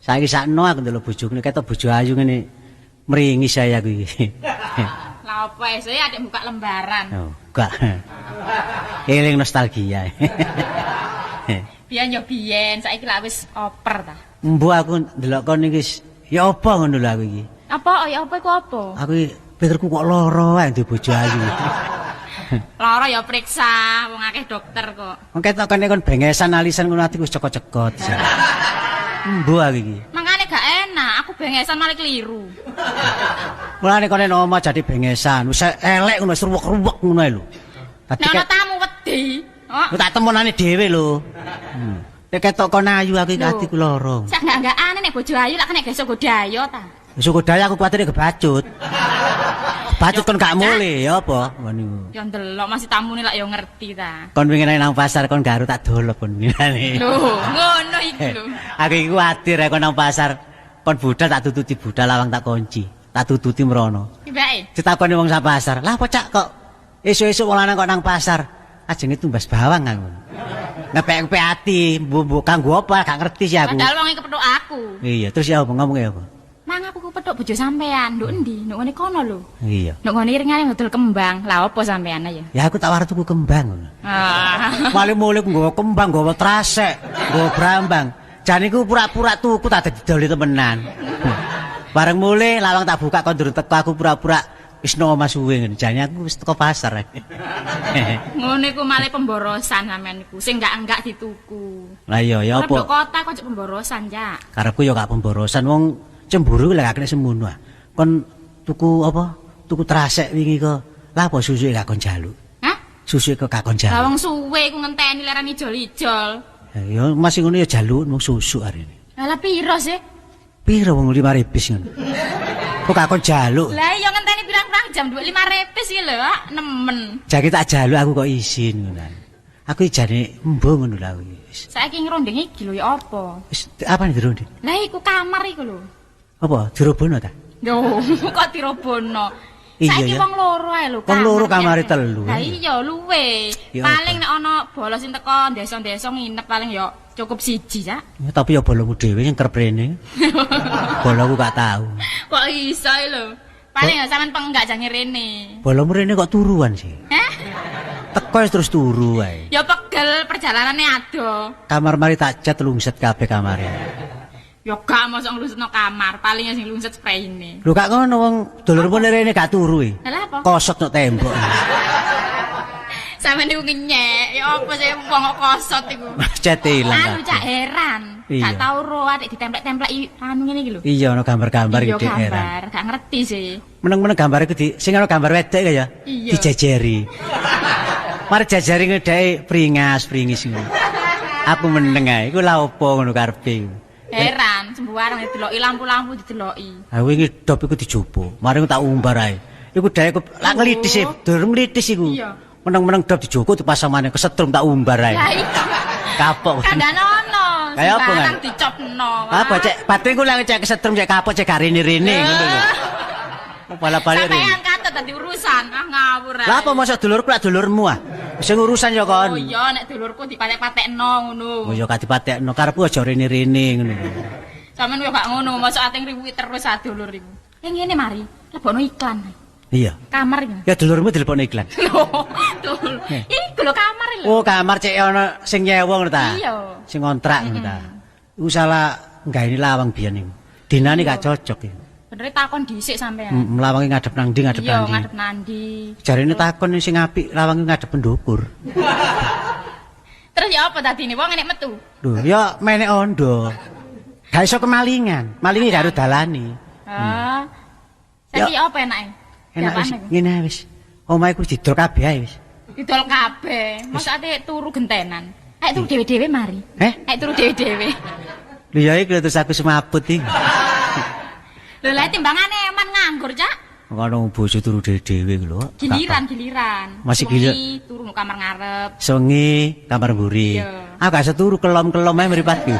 Saiki sakno aku ndelok bojoku nek ketok bojo ayu ngene mringis saya aku iki. Lah apa saya adik buka lembaran. Oh, enggak. Eling nostalgia. Biyen yo biyen, saiki lak wis oper ta. Mbuh aku ndelok kon iki ya apa ngono lho aku iki. Apa ya apa iku apa? Aku pikirku kok lara ae duwe bojo ayu. Lara ya periksa, wong akeh dokter kok. Wong ketok kene kon bengesan alisan ngono atiku wis cekot-cekot. Mbuh aku iki. Mangkane gak enak, aku bengesan malah keliru. Mulane kene omah jadi bengesan, wis elek ngono wis ruwek-ruwek ngono ae lho. Nek ana tamu wedi. Oh. Tak temonane dhewe lho. Nek ketok kon ayu aku iki atiku lara. Sak enggak-enggakane nek bojo ayu lak kena gesok godaya ta. Gesok godaya aku kuwatir kebacut. Kebacut kon gak mulih ya apa ngono iku. Ya ndelok masih tamune lak ya ngerti ta. Kon wingi nang pasar kon garu tak dolop kon wingi. Lho, ngono iku lho. Aku iku kuwatir kon nang pasar kon budal tak tututi budal lawang tak kunci. Tak tututi mrono. Tibake. Ditakoni wong sak pasar. Lah apa Cak kok esuk-esuk wong lanang kok nang pasar? Ajenge tumbas bawang aku. Ngepek-ngepek ati, mbok kanggo apa gak ngerti sih aku. Padahal wong kepethuk aku. Iya, terus ya apa ngomong ya apa? Mang aku kepethuk bojo sampean, nduk endi? Nduk ngene kono lho. Iya. Nduk ngene iringane dodol kembang. Lah apa sampean ya? Ya aku tak war tuku kembang ngono. Ah. Male-mule nggawa kembang, nggawa trasek, nggawa brambang. Jane iku pura-pura tuku tak didoli temenan. Bareng mule lawang tak buka kon durung teko aku pura-pura wis nang omah suwe ngene. Jane aku wis teko pasar. Ngono iku male pemborosan sampean iku. Sing enggak-enggak dituku. Lah iya ya apa? Nduk kota kok pemborosan, Cak. Karepku ya gak pemborosan wong cemburu lek gak kena semono. Kon tuku apa? Tuku trasek wingi kok. Lah apa susuke gak kon jaluk? Hah? Susuke kok gak kon jaluk. Lah wong suwe iku ngenteni lerani ijol-ijol. Ya masih ngono ya jaluk wong susuk arene. Lah piro sih? Piro wong 5 repis ngono. Kok gak kon jaluk? Lah iya ngenteni pirang-pirang jam 5 repis iki lho, nemen. Jake tak jaluk aku kok izin ngono. Aku jane embo ngono lho aku. Saiki ngronding iki lho ya apa? Wis apa ngronding? Lah iku kamar iku lho. Apa dirobono ta? Lho, kok dirobono? Saiki wong loro ae lho. Wong loro kamare telu. Lah iya luwe. Paling nek ana bolo sing teko desa-desa nginep paling ya cukup siji, Cak. Ya tapi ya bolomu dhewe sing kerep rene. Boloku gak tau. Kok iso lho. Paling ya sampean penggak jange rene. Bolomu rene kok turuan sih? Hah? Teko terus turu ae. Ya pegel perjalanane ado. Kamar mari tak cat lungset kabeh kamare. Ya gak mosok nglungsetno kamar, paling sing lungset sprayine. Lho gak ngono wong dulurmu rene gak turu e. Lah apa? Kosot nok tembok. Sampeyan niku ngenyek, ya apa sih wong kok kosot iku. Cete ilang. Anu Cak heran. Gak tau ro atik ditemplek-templeki anu ngene iki lho. Iya ono gambar-gambar iki heran. Gak ngerti sih. Meneng-meneng gambar iku di sing ono gambar wedok ya. Dijejeri. Mari jejeri ngedeke pringas-pringis ngono. Aku meneng ae, iku lha opo ngono karepe iku. Heran, sembarang dideloki lampu-lampu dideloki. Ha wingi dop iku dijupuk, mari tak umbar ae. Iku dae lak nglitis e, durung nglitis iku. Meneng-meneng dop dijukuk dipasang maneh kesetrum tak umbar ae. Lah iya. Kapok. Kandhane ono. Kaya apa kan? Dicopno. Apa cek batinku lak cek kesetrum cek kapok cek gak rene-rene ngono lho. Bala-balik rene. Sampeyan katut dadi urusan, ah ngawur ae. Lah apa mosok dulurku lak dulurmu ah? Sing urusan ya kon. Oh iya nek dulurku dipatek-patekno ngono. Oh iya gak dipatekno, karepku aja rene-rene ngono. Sampeyan yo gak ngono, mosok ate ngriwuki terus ah dulur iku. Ya ngene mari, lebokno iklan. Iya. Kamar iki. Ya dulurmu dilebokno iklan. Lho, dul. Iku lho kamar lho. Oh, kamar cek ana sing nyewa ngono ta? Iya. Sing ngontrak ngono ta. Iku salah nggaene lawang biyen iku. Dinane gak cocok iku. Bener takon dhisik sampean. Lawange ngadep nang ndi, ngadep nang ndi. Iya, ngadep nang ndi. Jarene takon sing apik lawange ngadep pendukur. Terus ya apa dadine wong enek metu? Lho, ya menek ondo. Gak iso kemalingan. Malinge gak harus dalani. Ah. Saiki ya apa enake? Enak wis ngene wis. Omahe ku didol kabeh ae wis. Didol kabeh. Mosok ate turu gentenan. Ayo turu dhewe-dhewe mari. Eh? Ayo turu dhewe-dhewe. Lho ya iki terus aku semaput iki. Lho lha timbangane eman nganggur, Cak. Ngono bojo turu dhewe-dhewe iku lho. Giliran-giliran. Masih giliran. Turu nang kamar ngarep. Sewengi kamar mburi. Aku gak iso turu kelom-kelom ae mripatku.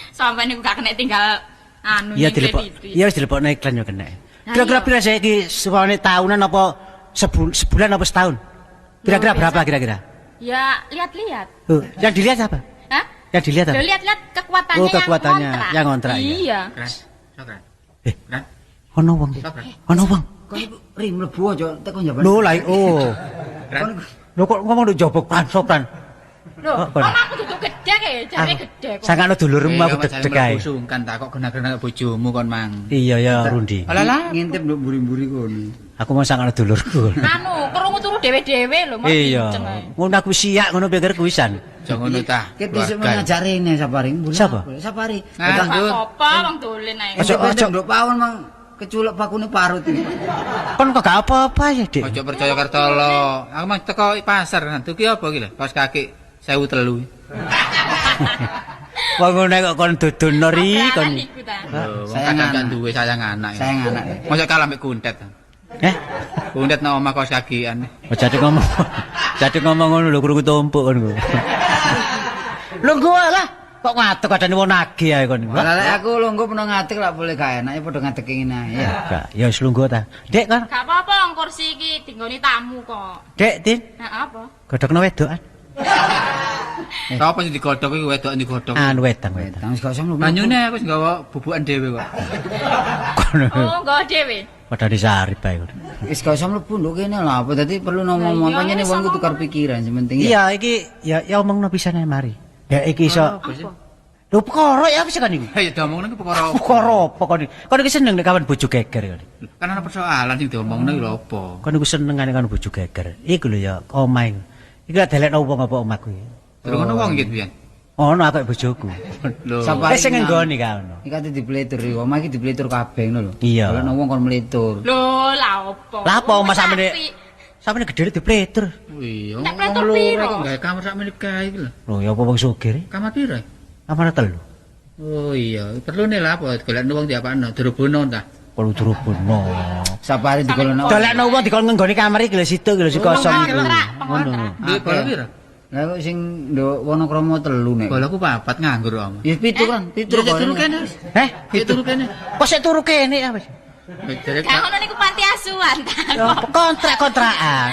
Sampai niku gak kena tinggal anu Iya dilebok. Iya wis dilebokno iklan yo kena. Kira-kira pira saiki sewane tahunan apa sebulan apa setahun? Kira-kira berapa kira-kira? Ya lihat-lihat. Oh, yang dilihat apa? Hah? Yang dilihat apa? Lihat-lihat kekuatannya. Oh, kekuatannya yang ngontrak. Yang ngontrak. Iya. Eh, ono wong. Ono wong. Kon iku ri mlebu aja teko njaban. Lho lah oh. Lho kok ngomong nduk njaba sopran. Lho, omahku duduk gedhe kae, jare gedhe kok. Sangkane dulurmu aku deg-deg ae. Sungkan ta kok gena-gena bojomu kon mang. Iya ya Rundi. Alah lah ngintip nduk mburi-mburi kono. Aku mau sangkane dulurku. Anu, krungu turu dhewe-dhewe lho, mau Iya. Ngono aku siak ngono pikirku wisan. Aja ngono ta. Ket dhisik ngajak rene Sapari. Sapa? Sapari. Apa wong dolen ae. Aja nduk pawon mang keculuk pakune parut iki. Kon kok gak apa-apa ya, Dik. Ojo percaya Kartolo. Aku mang teko pasar nanti ki apa iki lho? Kaos kaki 1003. Wong ngene kok kon dodono ri kon. Sayang anak duwe sayang anak. Sayang anak. Mosok kalah mek kuntet. Eh, Kundet nang omah kos kakian. Oh, jadi ngomong. Jadi ngomong ngono lho krungu tumpuk kon. Lungguh lah. Kok ngadeg adane wong nagih ae kon. Lah lek aku lungguh peno ngadeg lak boleh gak enak ya padha ngadeg ngene ae ya. Gak, ya wis lungguh ta. Dek kon. Gak apa-apa kursi iki dinggoni tamu kok. Dek, Tin. Heeh apa? Godhokno wedokan. Sapa sing digodhog iku wedokan digodhog. Anu wedang, wedang. Wis gak usah mlebu. Banyune aku wis nggawa bubukan dhewe kok. Oh, nggawa dhewe. Padha disarip ae. Wis gak usah mlebu nduk kene lah, apa dadi perlu ngomong pancene wong ku tukar pikiran sing penting ya. Iya, iki ya omongno pisan ae mari. Ya iki iso. Lho perkara ya apa sih kan iku? Ya diomongno iku perkara apa? Perkara apa kon iki? Kon iki seneng nek kawan bojo geger kon. Kan ana persoalan sing diomongno iku lho apa? Kon iku senengane kan bojo geger. Iku lho ya omah iku. Iki lak delekno wong apa omahku iki. Durung ono wong iki biyen. Ono aku bojoku. Lho. Wis sing nggoni ka ono. Iki kate dipletur iki, omah iki dipletur kabeh ngono lho. Iya. Delekno wong kon mletur. Lho, lha opo? Lah apa omah samene samene gedhe dipletur. Iya. Nek pletur piro? Kok gawe kamar sakmene kae iki lho. Lho ya apa wong sugih? Kamar piro? Kamar 3. Oh iya, perlune lah apa golekno wong diapakno, dirobono ta. Perlu dirobono. Sapare digolekno. Dolekno wong dikon ngenggoni kamar iki lho situ iki lho si kosong iku. Ngono. Duwe bola piro? Lah kok sing nduk Wonokromo 3 nek. Bolaku 4 nganggur om. Ya 7 kan, 7 Ya turu kene. Heh, 7 kene. Kok sik turu kene ya wis. Gak ngono niku panti asuhan ta. Kontrak-kontrakan.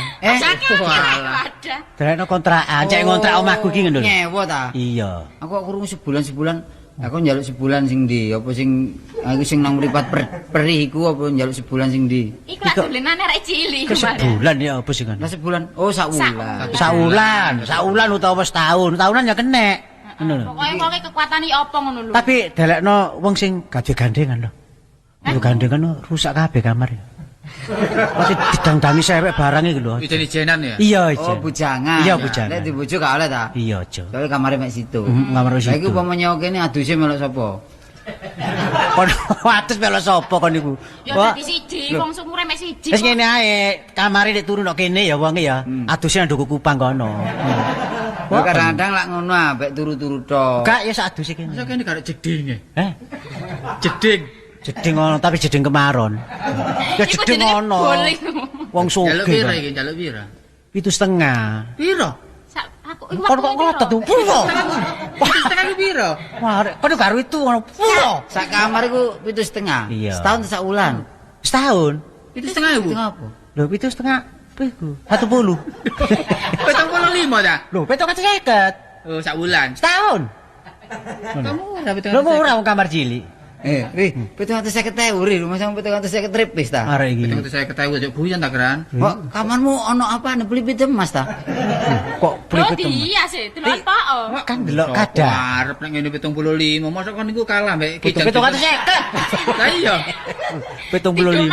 Walah. Delekno kontrakan, cek ngontrak omahku iki ngono lho. Nyewa ta? Iya. Aku kok krungu sebulan-sebulan, aku njaluk sebulan sing ndi? Apa sing aku sing nang mripat perih iku apa njaluk sebulan sing ndi? Iku lak dolenane arek cilik. Sebulan ya apa sih kan? Lah sebulan. Oh, sak wulan. Saulan, saulan utawa setahun. Tahunan ya kenek. Ngono lho. Pokoke wong kekuatane apa ngono lho. Tapi delekno wong sing gak gandengan lho. Lho gandengan rusak kabeh kamar. Pasti didangdangi sewek barang iki lho. Ijen-ijenan ya? Iya, ijen. Oh, bujangan. Iya, bujangan. Nek dibojo gak oleh ta? Iya, aja. Soale kamare mek situ. Kamare situ. Lah iki upama nyewa kene aduse melok sapa? Kon adus melok sapa kon niku? Ya dadi siji, wong sumure mek siji. Wis ngene ae, kamare nek turu nok kene ya wonge ya. Aduse nang nduk kupang kono. Wah, kadang-kadang lak ngono ambek turu-turu tok. Gak ya sak aduse kene. Masa kene gak jedinge? Heh. Jeding. Jeding ono tapi jeding kemaron. Ya jeding ono. Wong sugih. Njaluk piro iki? Njaluk piro? 7,5. Piro? Sak aku iku Kon kok ngotot tuh. Piro? 7,5 ki piro? Wah, kon karo itu ngono. Piro? Sak kamar iku 7,5. Setahun sak wulan. Setahun. 7,5 ibu. Setengah apa? Lho 7,5 iku. 10. 75 ta? Lho 750. Oh, sak wulan. Setahun. Kamu ora 750. Lho murah wong kamar cilik. Ri, 750.000 ri, rumah sampe 750 tripis ta. Arek iki. 750.000 aja guyon ta, Kran. Kok kamarmu ono apa plipit emas ta? Kok plipit emas? Iya sih, delok apa? Kan delok kadang. Arep nek ngene 75, mosok kon niku kalah mbek Kijang. 750. Lah iya. 75.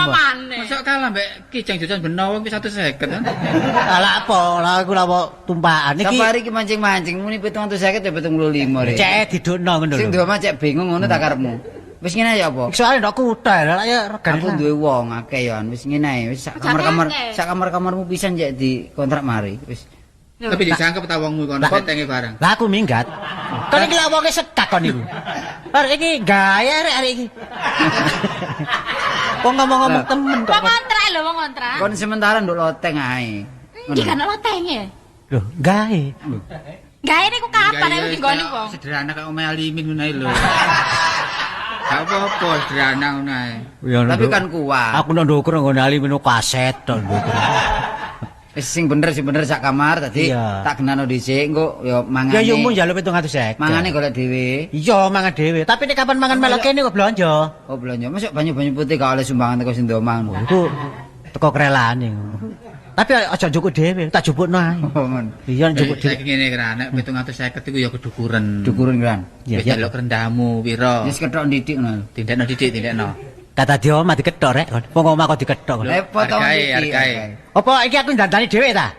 Mosok kalah mbek Kijang Jojan Benowo kuwi 150 kan. Lah apa? Lah aku lha tumpakan iki. Safari iki mancing-mancing muni 750 ya 75 ri. Cek didukno ngono lho. Sing duwe omah cek bingung ngono ta karepmu. Wis ngene ya apa? Soale ndok kutha lha ya regane. Aku duwe wong akeh ya, wis ngene ae, wis sak kamar-kamar, sak kamar-kamarmu pisan cek di kontrak mari, wis. Tapi disangkep ta wongmu kono betenge barang. Lah aku minggat. Kon iki lak wonge sekak kon niku. Arek iki gaya arek arek iki. Wong ngomong-ngomong temen kok. Wong kontrak lho, wong kontrak. Kon sementara nduk loteng ae. Iki kan lotenge. Lho, gawe. Gawe niku kapan aku dinggoni wong? Sederhana kaya omahe Alimin ngono ae lho. Gak apa-apa, sederhana ngono ae. Tapi kan kuat. Aku nang ndukur nggone Alimin kaset tok ndukur. Wis sing bener sak kamar tadi tak genano dhisik engko ya mangane. Ya yo mung njaluk 750. Mangane golek dhewe. Iya, mangan dhewe. Tapi nek kapan mangan melok kene kok blonjo. Oh, blonjo. Masuk banyu-banyu putih gak oleh sumbangan teko sing omah ngono. Iku teko krelane ngono. Tapi aja njukuk dhewe, tak jupukno ae. Oh, ngono. Iya njukuk dhewe. Saiki ngene kan, nek 750 iku ya kedukuren. Dukuren kan. Iya, wis njaluk rendahmu pira? Wis ketok ndidik ngono. Tindakno didik, tindakno. Kata dia omah diketok rek kon. Wong omah kok diketok. Repot to hargae. Apa iki aku dandani dhewe ta?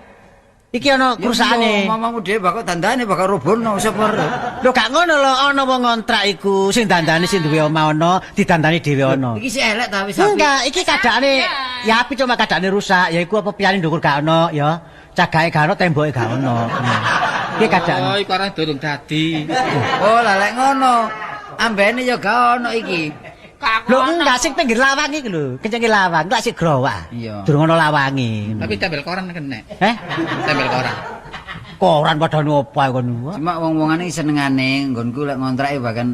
Iki ana krusakane. Omahmu dhewe bakal dandane bakal robono sapa. Lho gak ngono lho, ana wong ngontrak iku sing dandani sing duwe omah ana, didandani dhewe ana. Iki sik elek ta wis apik. Enggak, iki kadane ya apik cuma kadane rusak, ya iku apa piyane ndukur gak ana ya. Cagake gak ana, temboke gak ana. Iki kadane. Oh, iku arang durung dadi. Oh, lah lek ngono. Ambene ya gak ana iki. Lho enggak sing pinggir lawang iki lho, kencenge lawang, lak sik growak. Durung ana lawange. Tapi tempel koran kena. Heh? Tempel koran. Koran padane opo ae kon. Cuma wong-wongane senengane nggonku lek ngontrake bahkan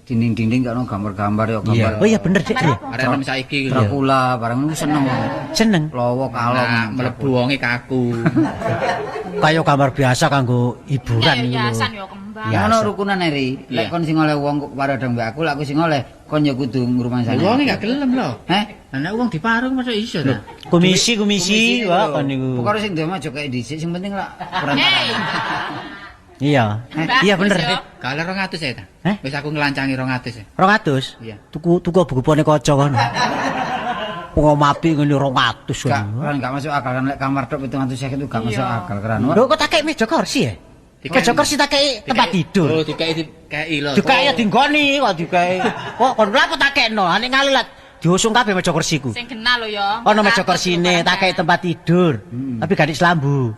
dinding-dinding gak ono gambar-gambar ya gambar. Oh iya bener Dik. Arek enom saiki lho. Dracula barang niku seneng wong. Seneng. Lowo kalong mlebu wonge kaku. Kaya gambar biasa kanggo hiburan niku. Hiasan ya kembang. Ngono rukunan Eri. Lek kon sing oleh wong kok padha mbek aku, lek aku sing oleh kon ya kudu ngrumangsani. Wonge gak gelem lho. Heh? Lah nek wong diparung masa iso ta? Komisi-komisi wae kon niku. Pokoke sing duwe aja kaya dhisik, sing penting lak perantaraan. Iya. Iya bener. Gak oleh 200 ya ta? Wis aku nglancangi 200 ya. 200? Iya. Tuku buku pone kaca kono. Wong api ngene 200 kono. Gak, gak masuk akal kan lek kamar tok 750 itu gak masuk akal kan. Lho kok tak kei meja kursi ya? Meja kursi tak kei tempat tidur. Oh, dikei dikei lho. Dikei ya dinggoni kok dikei. Kok kon lha kok tak kekno, nek ngali lak diusung kabeh meja kursiku. Sing genah lho ya. Ono meja kursine, tak kei tempat tidur. Tapi gak selambu.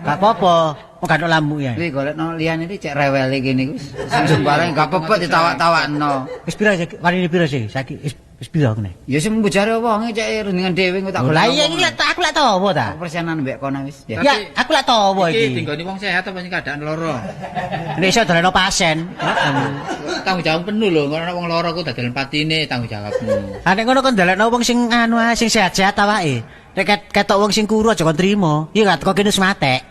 Gak apa-apa. Kok gak ono lambu ya. Kuwi golekno liyane iki cek rewele kene iku. Sing sembarang gak apa-apa ditawak-tawakno. Wis pira saiki? Warine pira sih? Saiki wis pira ngene? Ya sing mbujare wonge cek rundingan dhewe engko tak golek. Lah iya iki aku lak tawa ta. Persenan mbek kono wis. Ya aku lak tawa iki. Iki dinggoni wong sehat apa sing keadaan lara? Nek iso doleno pasien. Tanggung jawab penuh lho, ngono wong lara ku dadelan patine tanggung jawabmu. Ha nek ngono kon dolekno wong sing anu ae sing sehat-sehat awake. Nek ketok wong sing kuru aja kon trimo. Iya kok kene wis matek.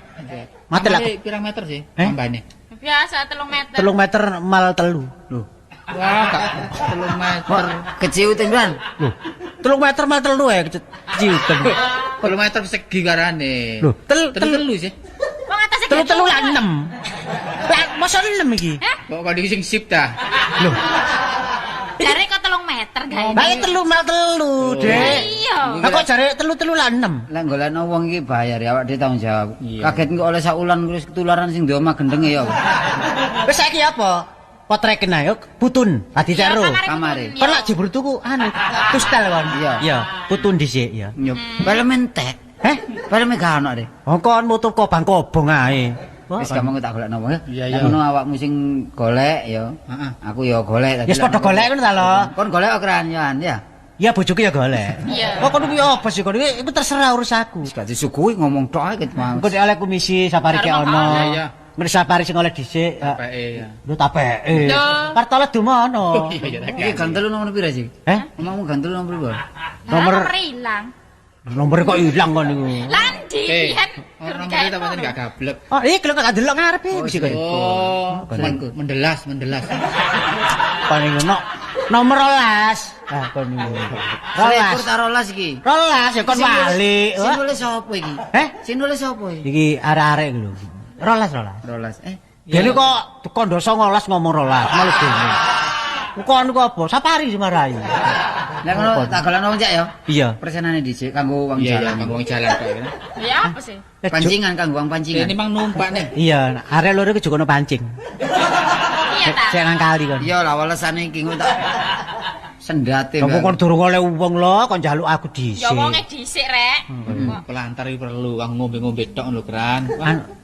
Mate lah. Pirang meter sih tambahane? Biasa 3 meter. 3 meter mal 3. Lho. Wah, gak 3 meter. Keciuten, Bang. Lho. 3 meter mal 3 ae keciuten. 3 meter segi karane. Lho, telu sih. Wong atase 3 lak 6. Lah mosok 6 iki? Kok kok iki sing sip ta? Lho. Jare kok 3 meter gawe. Lah 3 mal 3, Dek. Iya. Lah kok jare 3 lak 6. Lah golekno wong iki bayar ya awak dhewe tanggung jawab. Kaget engko oleh saulan terus ketularan sing duwe omah gendenge ya. Wis saiki apa? Potreken ae putun. Adi cero kamare. Kon lak jebul tuku anu tustel kon. Iya, putun dhisik ya. Film entek. Heh, film gak ono, Dek. Oh kon mutu kobang-kobong ae. Wis gampang tak golekno wong ya. Ngono awakmu sing golek ya. Heeh. Aku ya golek tadi. Ya padha golek ngono ta lho. Kon golek kran ya. Ya bojoku ya golek. Iya. Kok kono kuwi apa sih kono iku terserah urus aku. Wis gak disuguhi ngomong tok ae ket mau. Engko nek oleh komisi sapari ke ono. Iya. Mrene sapari sing oleh dhisik. Tapeke ya. Lho tapeke. Kartole dumono. Iya Iki gantel nomor pira sih? Heh? Omahmu gantel nomor pira? Nomor ilang. Nomor kok ilang kon niku. Lan ndi? Nomor ta pancen gak gablek. Oh, iki lho gak delok ngarepe iki kok. Oh, mendelas, mendelas. Kon niku nomor 12. Ah kon niku. 12 ta 12 iki. 12 ya kon wali. Sing nulis sapa iki? Heh? Sing nulis sapa iki? Iki arek-arek lho. 12, 12. Eh, dene kok kondo 19 ngomong 12, malu dene. Kok niku apa? Sapari sing marai. Lah ngono tak golekno wong cek ya. Iya. Persenane dhisik kanggo wong jalan. Iya, kanggo wong jalan kok. Ya apa sih? Pancingan kanggo wong pancingan. Ini mang numpak nih. Iya, arek loro iki juga ono pancing. Iya ta. Cek nang kali kon. Iya lah walesane iki engko tak sendate. Lah kok durung oleh wong lho, kon njaluk aku dhisik. Ya wonge dhisik rek. Pelantar iki perlu kanggo ngombe-ngombe tok lho, Kran.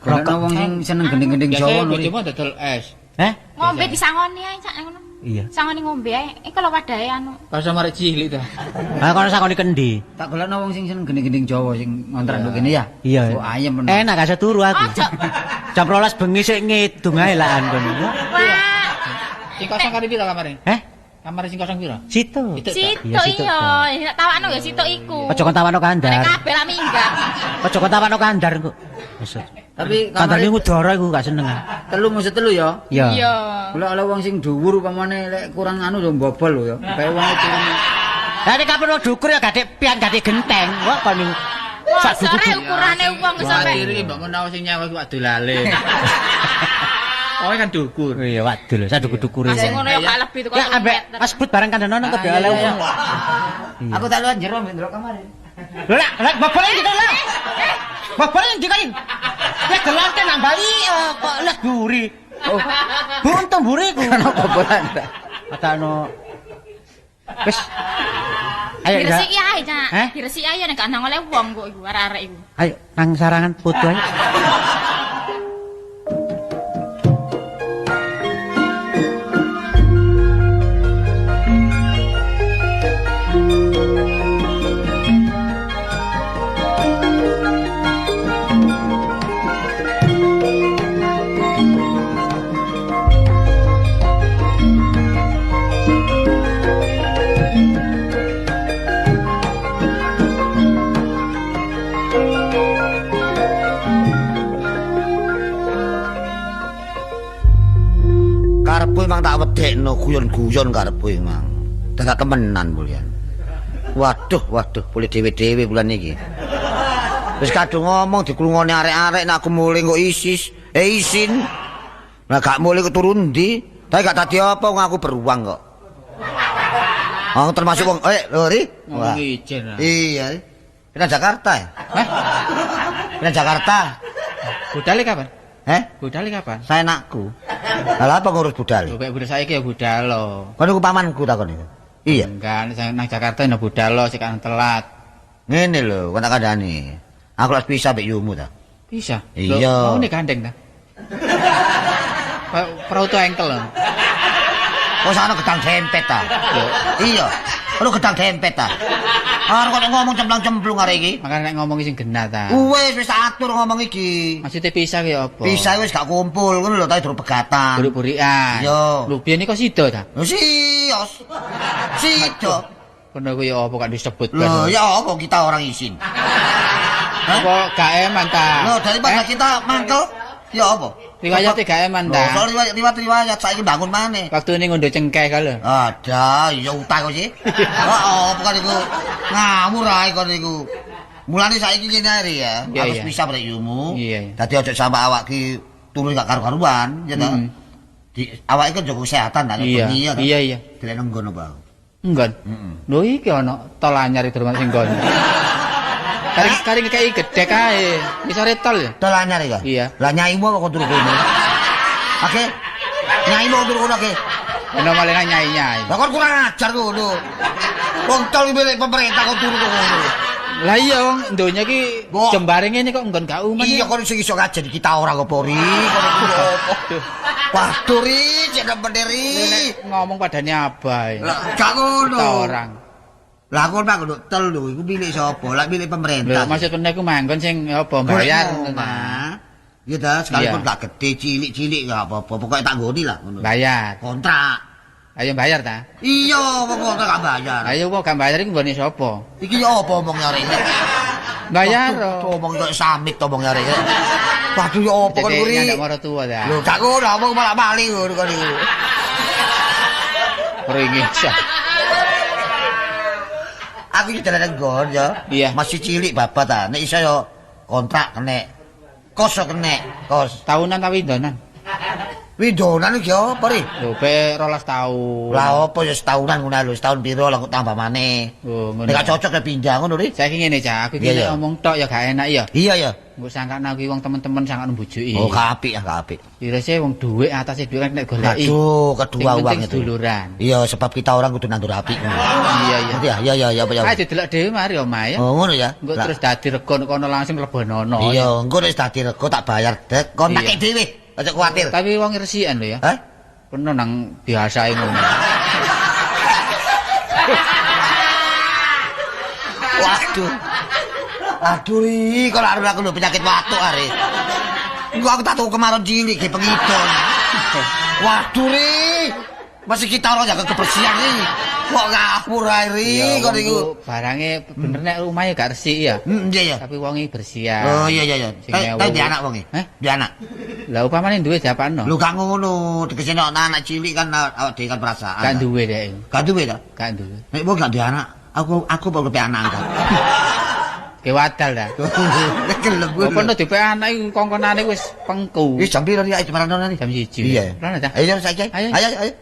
Golekno wong sing seneng gending-gending Jawa ngono. Bojomu dodol es. Heh? Ngombe disangoni ae cak ngono. Iya. Sangoni ngombe ae. Iki lho wadahe anu. Pas sama arek cilik ta. Ha kono sangoni kendi. Tak golekno wong sing seneng gending-gending Jawa sing ngontrak nduk kene ya. Iya. Oh ayem men. Enak gak turu aku. Jam 12 bengi sik ngidung ae lahan kono. Wah. Sing kosong kali pira kamare? Heh? Kamare sing kosong pira? Situ. Situ iya. Nek tawakno ya situ iku. Aja kon tawakno kandar. Nek kabeh lak minggat. Aja kon tawakno kandar kok. Tapi kandar niku udara iku gak seneng. Telu musuh telu ya. Iya. Golek oleh wong sing dhuwur upamane lek kurang anu yo mbobol lho ya. Kayak wong turun. Lah nek kapan wong dhuwur ya gadek pian gadek genteng. Kok kon niku. Sak dukur ukurane wong sampe. Diri mbok menawa sing nyawa iku adolale. Oh kan dukur. Iya wadul, sak dukur-dukure. Sing ngono ya gak lebih teko. Ya ambek Mas Bud bareng kandhanono kok oleh wong. Aku tak luwat jero mbek ndelok kamare. Lho lak, lak bobole ndi kok lho? Bobole ndi kok? Ya delante nang bali kok les buri. Oh. Buntung buri ku. Ono bobolan ta. Padano. Wis. Ayo diresiki ae, Cak. Diresiki ae nek gak nang oleh wong kok iku arek-arek iku. Ayo nang sarangan foto ae. Karepku emang tak wedekno guyon-guyon karepku emang. Dadak temenan bulan. Waduh, waduh, boleh dhewe-dhewe bulan iki. Wis kadung ngomong dikrungone arek-arek nek aku mulih kok isis, isin. Lah gak mulih kok turun ndi? Tapi gak dadi apa wong aku beruang kok. Wong termasuk wong lho ri. Ngomong ijen. Iya. Pindah Jakarta ya? Hah? Pindah Jakarta. Budale kapan? Heh? Budale kapan? Saenakku. Lah apa ngurus budal? Lho kaya budal saiki ya budal lho. Kon iku pamanku takon iku. Iya. Enggak, nang Jakarta ya budal lho sik kan telat. Ngene lho, kon tak kandhani. Aku lak bisa mbek yumu ta. Bisa. Iya. Lho, mau gandeng ta? Prauto engkel lho. Kok sakno gedang dempet ta? Iya. Ono gedang dempet ta. Arep kok ngomong cemplang-cemplung arek iki. Makane nek ngomong sing genah ta. Wis wis tak atur ngomong iki. Maksude pisah ki apa? Pisah wis gak kumpul ngono lho, tapi durung pegatan. Burik-burikan. Iya. Lho biyen iki kok sida ta? Lho sios. Sida. Kono ku ya apa gak disebut. Lho ya apa kita orang izin. Apa gak eman ta? Lho daripada kita mangkel ya apa? Riwayate gak eman ta? Lho riwayat saiki bangun maneh. Waktu ini ngondo cengkeh ka lho. Ada, ya utang kok sih. Heeh, bukan iku ngawur ae kon iku. Mulane saiki ngene ae ya, aku bisa brek yumu. Dadi aja sampe awak ki turu gak karu-karuan, ya ta. Di awake kan jaga kesehatan ta, iya. Iya, iya. Delek nang nggon apa? Nggon. Lho iki ana tol anyar iki sing nggon. Kari ngekeki gedhek ae. Ngisore tol ya? Tol anyar iki. Iya. Lah nyaimu kok turu kono. Oke. Nyaimu kok turu kono oke. Ono malah nyai-nyai. Lah kon kurang ajar ngono. Wong tol milik pemerintah kok turu kono. Lah iya wong donya iki jembare ngene kok nggon gak umen. Iya kon sing iso ngajeni kita ora kok Ri. Kon iku opo. Waduh Ri, cek nemen Ri. Ngomong padane abai. Lah gak ngono. Kita orang. Lah aku manggon nduk tel lho, iku milik sapa? Lah milik pemerintah. Lho maksud kene iku manggon sing apa bayar ngono. Iya ta, sekalipun gak gede cilik-cilik gak apa-apa, pokoke tak nggoni lah ngono. Bayar. Kontrak. Ayo bayar ta? Iya, wong kontrak gak bayar. Ayo kok gak bayar iku nggone sapa? Iki ya apa omongnya arek iki? Bayar. Omong kok samit omongnya arek iki. Waduh ya apa kon kuwi? Nyandak maratuwa ta. Lho gak ngono omong malah bali ngono kon iku. Ringis. Aku iki dalan nggon ya. Masih cilik babat ta. Nek iso ya kontrak kenek. Kos yo kenek, kos. Tahunan ta windonan? Windonan iki apa ri? Lho pe 12 taun. Lah apa ya setahunan ngono lho, setahun piro lah kok tambah maneh. Oh, ngono. Nek gak cocok ya pindah ngono ri. Saiki ngene Cak, aku iki nek ngomong tok ya gak enak ya. Iya ya. Engko sangkane aku wong temen-temen sangkane mbujuki. Oh, gak apik ya, gak apik. Irese wong dhuwit atase dhuwit kan nek goleki. Aduh, kedua uang itu. Seduluran. Iya, sebab kita orang kudu nandur apik ngono. Iya, iya. Iya, iya, iya, iya, iya. Ayo didelok dhewe mari omahe ya. Oh, ngono ya. Engko terus dadi rego nek kono langsung lebonono. Iya, engko nek dadi rego tak bayar dek, kon tak dhewe. Aja kuwatir. Tapi wong resikan lho ya. Hah? Kono nang biasae ngono. Waduh. Aduh ri, kok arep aku lho penyakit watuk arek. Engko aku tak tuku kemaron cilik ge pengidon. Waduh ri. Masih kita ora jaga kebersihan ri. Kok ngawur ae ri kok niku. Barange bener nek omahe gak resik ya. Iya iya. Tapi wonge bersih ya. Oh iya iya iya. Tapi dia anak wonge. Hah? Dia anak. Lah upamane duwe diapakno? Lho gak ngono, tegese nek anak cilik kan awak dhewe kan perasaan. Gak duwe dhek. Gak duwe ta? Gak duwe. Nek wong gak duwe anak, aku kok kepe anak angkat. Kewadal ta. Gelem kuwi. Apa nek dipek anak iku kongkonane wis pengku. Wis jam piro iki marano nani? Jam 1. Iya. Rono ta? Ayo saiki. Ayo ayo.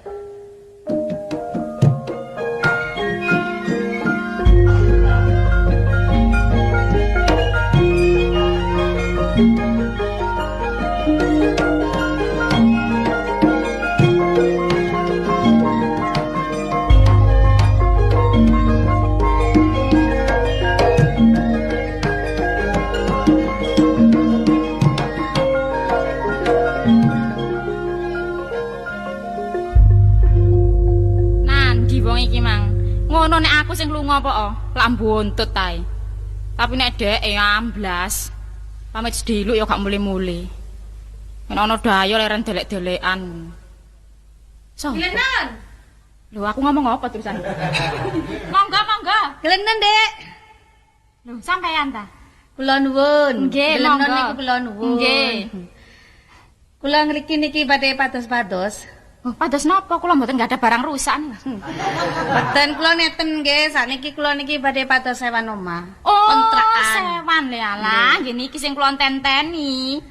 Aku sing lunga apa lak mbuntut tae. Tapi nek dheke amblas. Pamit sediluk ya gak mule-mule. Nek ana dayo leren delek-delekan. So. Glenon. Lho aku ngomong apa terusan? Monggo, monggo. Glenon, Dek. Lho sampean ta? Kula nuwun. Nggih, monggo. Niku kula nuwun. Nggih. Kula ngriki niki badhe pados-pados. Oh, pados napa kula mboten nggak ada barang rusak nih. Mboten kula neten nggih, sakniki kula niki badhe pados sewan omah. Oh, kontrakan. Sewan le alah, nggih niki sing kula tenteni.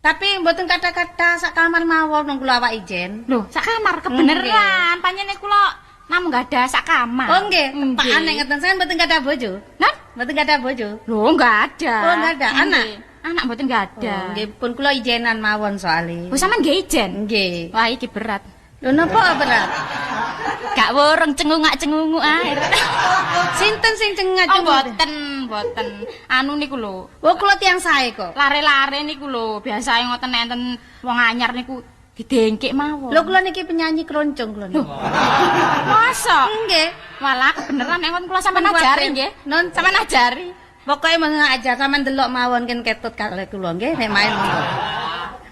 Tapi mboten kata-kata sak kamar mawon nang kula awak ijen. Lho, sak kamar kebeneran. Panjenengan kula namung nggak ada sak kamar. Oh nggih, tepaan nek ngeten sampean mboten gadah bojo. Nah, mboten gadah bojo. Lho, nggak ada. Oh, nggak ada. Anak? Anak mboten nggak ada. Oh, nggih, pun kula ijenan mawon soalé. Oh, sampean nggih ijen? Nggih. Wah, iki berat. Lho, napa berat? Gak woreng cengungak-cengunguk ae. Sinten sing cengungak-cengunguk? Oh, mboten, mboten. Anu niku lho. Oh, kula tiyang sae kok. Lare-lare niku lho, biasae ngoten enten wong anyar niku didengkik mawon. Lho, kula niki penyanyi keroncong kula niku. Masa? Nggih. Walah, kebeneran nek ngoten kula sampean ajari nggih. Non sampean ajari. Pokoke mung ajar sampean delok mawon ken ketut kalih kula nggih nek main monggo.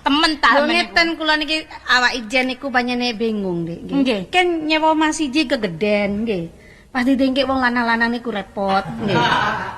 Temen ta lho ngeten kula niki awak ijen niku panjenengan bingung Dik nggih. Ken nyewa omah siji kegeden nggih. Pas didengkik wong lanang-lanang niku repot nggih.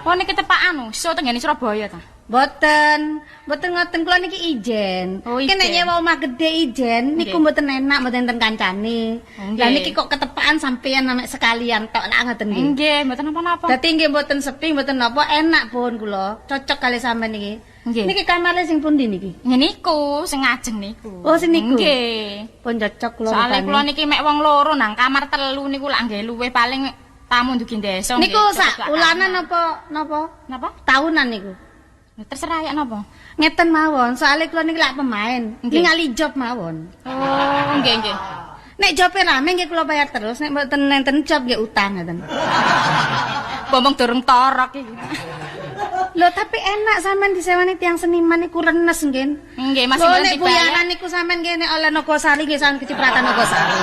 Oh niki tepak anu, so tenggene Surabaya ta? Mboten, mboten ngoten kula niki ijen. Oh, Ken nek nyewa omah gedhe ijen niku mboten enak, mboten enten kancane. Lah niki kok ketepakan sampeyan mek sekalian tok lak ngoten nggih. Nggih, mboten napa-napa. Dadi nggih mboten sepi, mboten napa, enak pun kula. Cocok kali sampean niki. Nggih. Niki kamare sing pundi niki? Nggih niku, sing ngajeng niku. Oh, sing niku. Nggih. Pun cocok kula. Soale kula niki mek wong loro nang kamar telu niku lak nggih luwih paling tamu ndugi desa. Niku sak ulanan napa napa? Napa? Tahunan niku. Terserah ya napa? Ngeten mawon, soalnya kula niki lak pemain, ningali job mawon. Oh, nggih nggih. Nek jobe rame nggih kula bayar terus, nek mboten enten job nggih utang ngeten. Bombong durung torok iki. Lho, tapi enak sampean disewani tiyang seniman niku renes nggih. Nggih, masih mboten dibayar. Nek buyaran niku sampean nggih nek oleh Nogosari nggih sampean kecipratan Nogosari.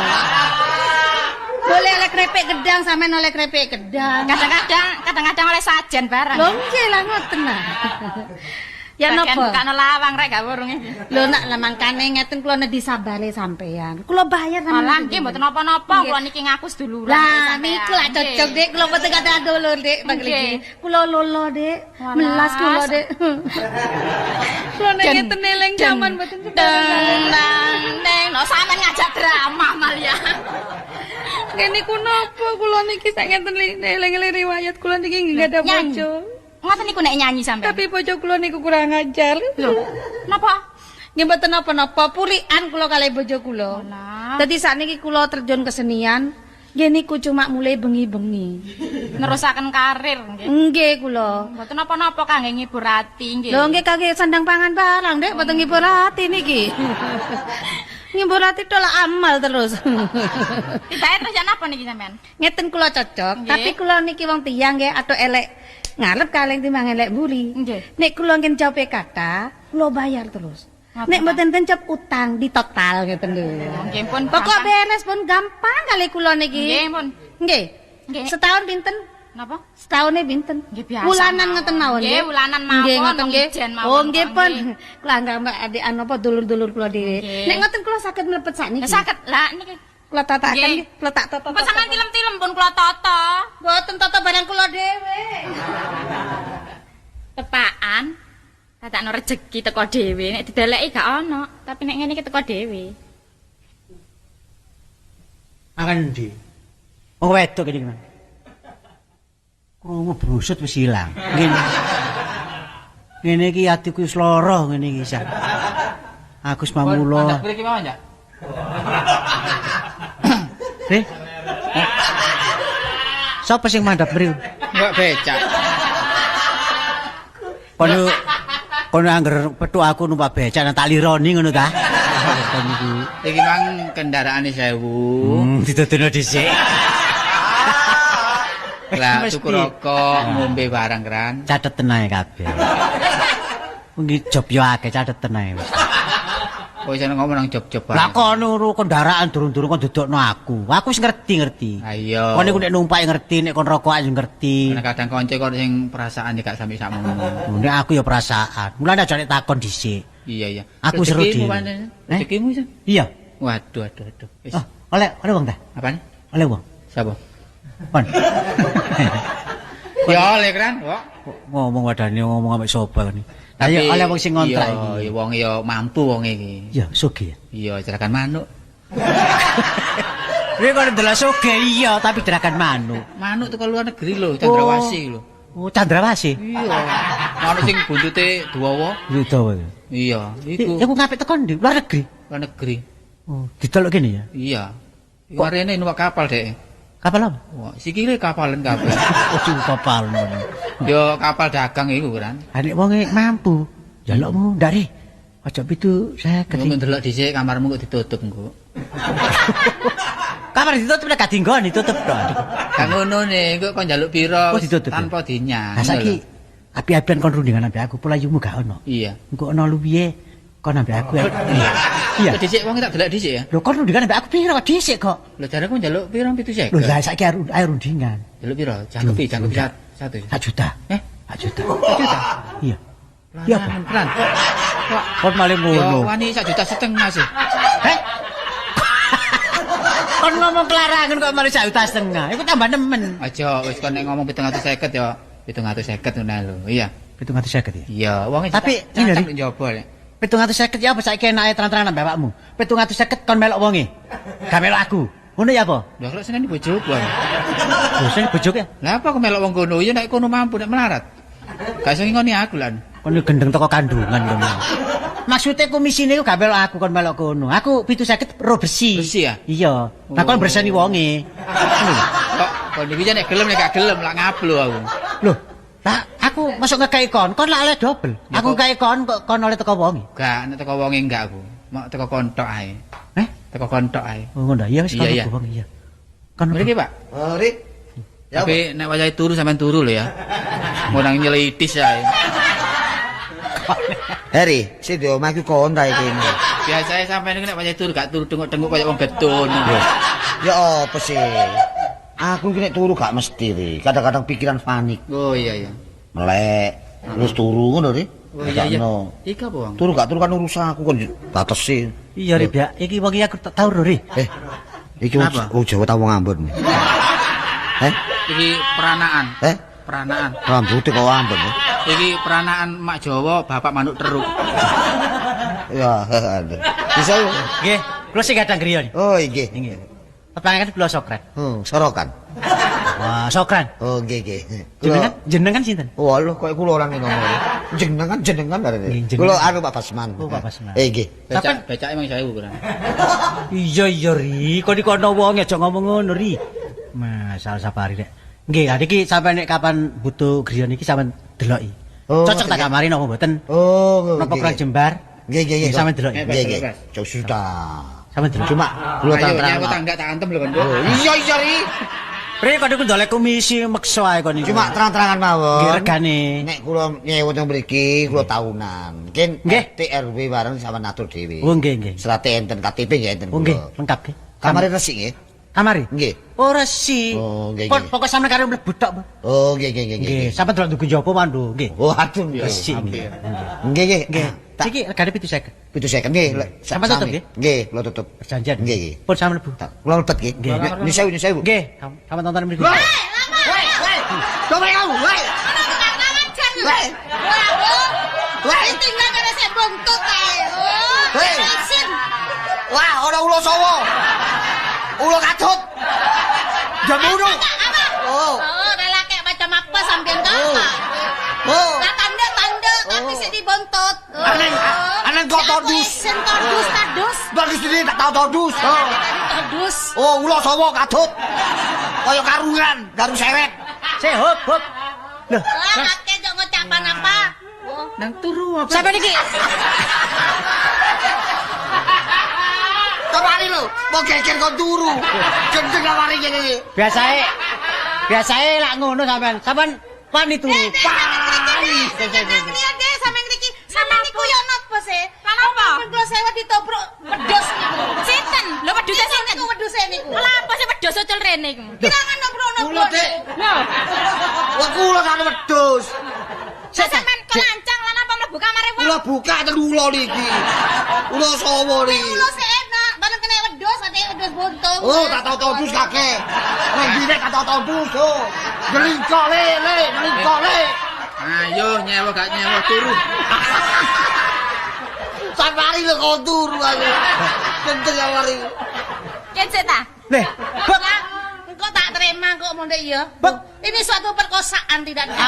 Boleh oleh krepek gedang sampean oleh krepek gedang. Kadang-kadang oleh sajen barang. Lho nggih lah ngoten nah. Ya napa? Bukakno lawang rek gak wurung iki. Lho nak lah mangkane ngeten kula nedhi sabare sampean. Kula bayar sampean. Alah nggih mboten napa-napa, kula niki ngaku seduluran. Lah niku lak cocok Dik, kula mboten kathah dulur Dik panggil iki. Kula lolo Dik, melas kula Dik. Kula nek ngeten eling jaman mboten sedang. Neng, no sampean ngajak drama mal ya. Ngene niku napa kula niki sak ngeten eling-eling riwayat kula niki nggih gadah bojo. Ngoten niku nek nyanyi sampean. Tapi bojo kula niku kurang ajar. Lho, napa? Nggih mboten napa-napa, purikan kula kalih bojo kula. Dadi sakniki kula terjun kesenian, nggih niku cuma mulai bengi-bengi. Nerusaken karir nggih. Nggih kula. Mboten napa-napa kangge ngibur ati nggih. Lho nggih kangge sandang pangan barang, Dik, mboten ngibur ati niki. Ngibur ati tolak amal terus. Tibake terus ya napa niki sampean? Ngeten kula cocok, tapi kula niki wong tiyang nggih atuk elek ngarep kaleng timbang elek mburi. Nek kula ngen jope kata, kula bayar terus. Nek mboten enten job utang di total ngeten lho. Nggih pun. Pokok beres pun gampang kali kula niki. Nggih pun. Nggih. Setahun pinten? Napa? Setahune pinten? Nggih biasa. Wulanan ngeten mawon nggih. Wulanan mawon. Nggih ngoten nggih. Oh nggih pun. Kula anggap adik napa dulur-dulur kula dhewe. Nek ngoten kula saged mlebet sakniki. Saged. Lah niki kula tatakan nggih, kula tak tata. Kok sampean tilem-tilem pun kula tata. Mboten tata barang kula dhewe. Tepakan. Tatakno rejeki teko dhewe, nek dideleki gak ono, tapi nek ngene iki teko dhewe. Makan ndi? Wong wedok iki gimana? Krungu brusut wis ilang. Ngene. Ngene iki atiku wis lara ngene iki sak. Aku wis mamula. Mandap mriki mawon ya? Eh? Sapa sing mandap mriku? Mbak becak. Kono kono angger petuk aku numpak becak nang tak lironi ngono ta? Kon iku. Iki mang kendaraane 1000. Didodona dhisik. Lah tuku rokok, ngombe barang kan. Cateten ae kabeh. Wingi job yo akeh cateten ae wis. Kok iso ngomong nang job-job barang. Lah kono kendaraan durung-durung kon dodokno aku. Aku wis ngerti-ngerti. Ha iya. Kon niku nek numpak ngerti, nek kon rokokan yo ngerti. Nek kadang kanca kon sing perasaan gak sampe sakmono. Nek aku yo perasaan. Mulane aja nek takon dhisik. Iya iya. Aku seru dhewe. Rezekimu iso? Iya. Waduh aduh aduh. Wis. Oh, oleh wong ta? Apane? Oleh wong. Sapa? Kon. Ya oleh kan, kok. Ngomong wadane ngomong ambek sapa ngene. Lah ya oleh wong sing ngontrak iki. Iya, wong ya mampu wong iki. Iya, sugih ya. Iya, cerakan manuk. Kowe kok ndelok sugih iya, tapi derakan manuk. Manuk teko luar negeri lho, Candrawasih lho. Oh, Candrawasih. Iya. Manuk sing buntute dawa. Dawa. Iya, iku. Iku ngapik teko ndi? Luar negeri. Luar negeri. Oh, didelok kene ya? Iya. Iku arene numpak kapal, Dek. Kapal apa? Wah, sikile kapalan kabeh. Oh, kapal ngono. Ya kapal dagang iku kan. Ha nek wonge mampu, njalukmu ndak ri. Aja 750. Engko ndelok dhisik kamarmu kok ditutup engko. Kamar ditutup nek gak dinggoni ditutup tok. Gak ngono ne, engko kon njaluk pira tanpa dinyang. Lah saiki api-apian kon rundingan ambek aku, polayumu gak ono. Iya. Engko ono luwihe kon ambek aku. Iya. Dhisik wong tak delok dhisik ya. Lho kon rundingan ambek aku pira dhisik kok. Lho jareku njaluk pira 750. Lho lah saiki ayo rundingan. Njaluk pira? Jangkepi, jangkepi 1. 1 juta. Eh, 1 juta. 1 juta. Iya. Iya apa? Pelan. Kon malah ngono. Ya wani 1,5 juta sih. Heh. Kon ngomong kelarangan kok malah 1,5 juta. Iku tambah nemen. Aja wis kon nek ngomong 750 ya 750 ngono lho. Iya. 750 ya? Iya, wonge tapi ngene nek njaba nek. 750 ya apa saiki enake terang-terangan ambek awakmu. 750 kon melok wonge. Gak melok aku. Ngono ya apa? Lah kok seneni bojoku. Lho seneni bojoku ya? Lah apa aku melok wong kono? Ya nek kono mampu nek melarat. Gak iso ngingoni aku lan. Kon gendeng teko kandungan kono. Maksudnya komisine iku gak melok aku kon melok kono. Aku 750 ro besi. Besi ya? Iya. Lah kon berseni wonge. Kok kon iki nek gelem nek gak gelem lak ngablo aku. Loh, lah aku masuk ngekeki kon, kon lak oleh dobel. Aku ngekeki kon kok kon oleh teko wonge. Gak, nek teko wonge enggak aku. Mok teko kontok ae. Eh? Teko kontok ae. Oh ngono iya wis kon wong iya. Kon mriki, Pak. Mari. Ya, tapi nek wayahe turu sampean turu lho ya. Mau nang nyelitis ae. Heri, sing di omah iku kon ta iki. Biasane sampean niku nek wayahe turu gak turu denguk-denguk kaya wong getun. Ya apa sih? Aku iki nek turu gak mesti ri. Kadang-kadang pikiran panik. Oh iya iya. Melek, terus turu ngono ri. Oh iya iya. Iki apa, Wong? Turu gak turu kan urusan aku kon batesi. Iya ri, Byak. Iki wong iki aku tak tau ri. Eh. Iki wong Jawa ta wong Ambon. Eh? Iki peranaan. Eh? Peranaan. Rambute kok Ambon. Iki peranaan mak Jawa, bapak manuk teruk. Ya, aduh. Bisa. Nggih, kula sing kadang griya. Oh, nggih. Nggih. Tepangaken kula Sokran. Oh, Sorokan. Wah, Sokran. Oh, nggih, nggih. Jenengan jenengan sinten? Wah, lho kok kula ora ngomong. Jenengan jenengan arene. Kula anu Pak Basman. Oh, Pak Basman. Eh, nggih. Becak becake emang 1000 kurang. Iya, iya ri, kok iki ana wong aja ngomong ngono ri. Masal sapari rek. Nggih, ha niki sampean nek kapan butuh griya niki sampean deloki. Oh, cocok tak kamari napa mboten? Oh, napa kurang jembar? Nggih, nggih, nggih. Sampean deloki. Nggih, nggih. Cok sudah. Sampean delok. Cuma kula terang-terang. Aku tangga tak antem lho kon. Iya, iya ri. Pri kok niku ndolek komisi meksa ae kon niku. Cuma terang-terangan mawon. Nggih regane. Nek kula nyewa teng mriki kula tahunan. Mungkin RT RW bareng sampean atur dhewe. Oh nggih, nggih. Serate enten KTP nggih enten. Oh nggih, lengkap nggih. Kamare resik nggih. Kamare? Nggih. Oh resik. Oh nggih. Pokok sampean karo mlebu tok. Oh nggih nggih nggih. Nggih, sampean delok ndugu njaba mandu nggih. Oh aduh resik nggih. Nggih nggih. Nggih. Iki regane 750. 750 nggih. Sampean tutup nggih? Nggih, kula tutup. Perjanjian. Nggih nggih. Pun sampean mlebu. Kula mlebet nggih. Nggih. Sewu sewu. Nggih, sampean tonton mriku. Woi, woi. Coba kamu, woi. Woi. Woi, tinggal karo sik buntut ae. Woi. Wah, ana ula sawa. Ula kadut. Jamuru. Oh, relake macam apa sampean kok? Oh. Lah tanda-tanda tapi sik dibontot. Anen kok todus. Sen todus tadus. Bagus ini tak tau todus. Oh. Todus. Oh, ula sawa kadut. Kaya karungan, garu sewet. Sik hop hop. Loh, lah akeh kok ngocapan apa? Nang turu apa? Sampeyan iki. Kamari lho, mau geger kon turu. Gendeng kamari kene iki. Biasae. Biasae lak ngono sampean. Sampean wani turu. Wani. Sampeyan ngriki. Sampeyan niku yo napa sih? Lan apa? Kula sewa ditobrok wedhus niku. Sinten? Lho wedhuse sinten? Niku wedhuse niku. Lha apa sih wedhus ucul rene iku? Kirangan nobro-nobro. Kula, Dik. Lho. Wah, kula kan wedhus. Sampeyan kok lancang lan apa mlebu kamare wong? Kula buka ten ula niki. Ula sawa niki. Ula sik enak, bareng kena wedhus, ate wedhus buntung. Oh, tak tau todus kakek. Nang dine tak tau todus, oh. Jelingkok le, le, jelingkok le. Ayo nyewa gak nyewa turu. Samari lho kok turu aku. Gendeng kamari. Kene ta? Leh, bek Engko tak terima kok mondek ya. Bek. Ini suatu perkosaan tidak ada.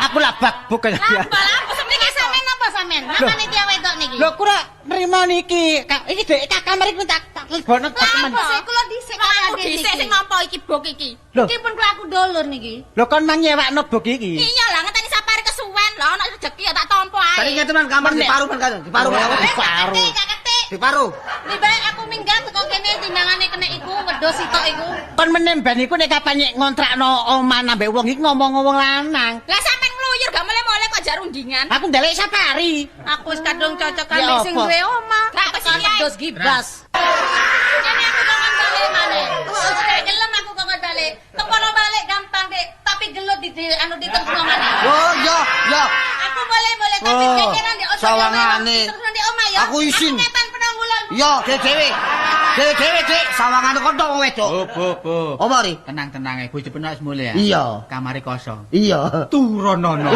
Aku lah bak buk. Lah apa Niki sampean apa sampean? Namane tiyang wedok niki. Lho kura nrimo niki. Iki dhek kamar iki tak lebono Lah apa sih kula dhisik kok Aku dhisik sing nampa iki bok iki. Lho. Iki pun kula aku dulur niki. Lho kon mang nyewakno bok iki. Iya lah ngenteni sapare kesuwen lah ana rezeki ya tak tampa ae. Tadi nyetenan kamar di paru kan di paru. Di paru. Gak ketik. Di paru. Lebih baik aku minggat teko kene timbangane kena iku wedhus sitok iku. Kon menemben iku nek kapan ngontrakno omah ambek wong iki ngomong-ngomong lanang. Lah sampean ngluyur gak mole-mole kok jak rundingan. Aku ndelek safari. Aku wis kadung cocok Ya ambek sing apa? duwe omah. Gak Tekan mesti ae. wedhus gibas. Ngene aku kok balik maneh. Wis gelem aku kok balik. Tepono balik gampang, Dik. Tapi gelut di anu diterusno maneh. Oh iya iya. Aku boleh-boleh tapi Oh, kekeran di ojo sawangane. Terus di omah ya. Aku isin. Aku ngetan penanggulan. Iya, dhewe-dhewe. Dhewe-dhewe, Dik, sawangane kon tok wong wedok. Bu, bu, bu. Apa ri? Tenang-tenang ae, bojo penak wis mulih ya. Iya. Kamare kosong. Iya. Turonono.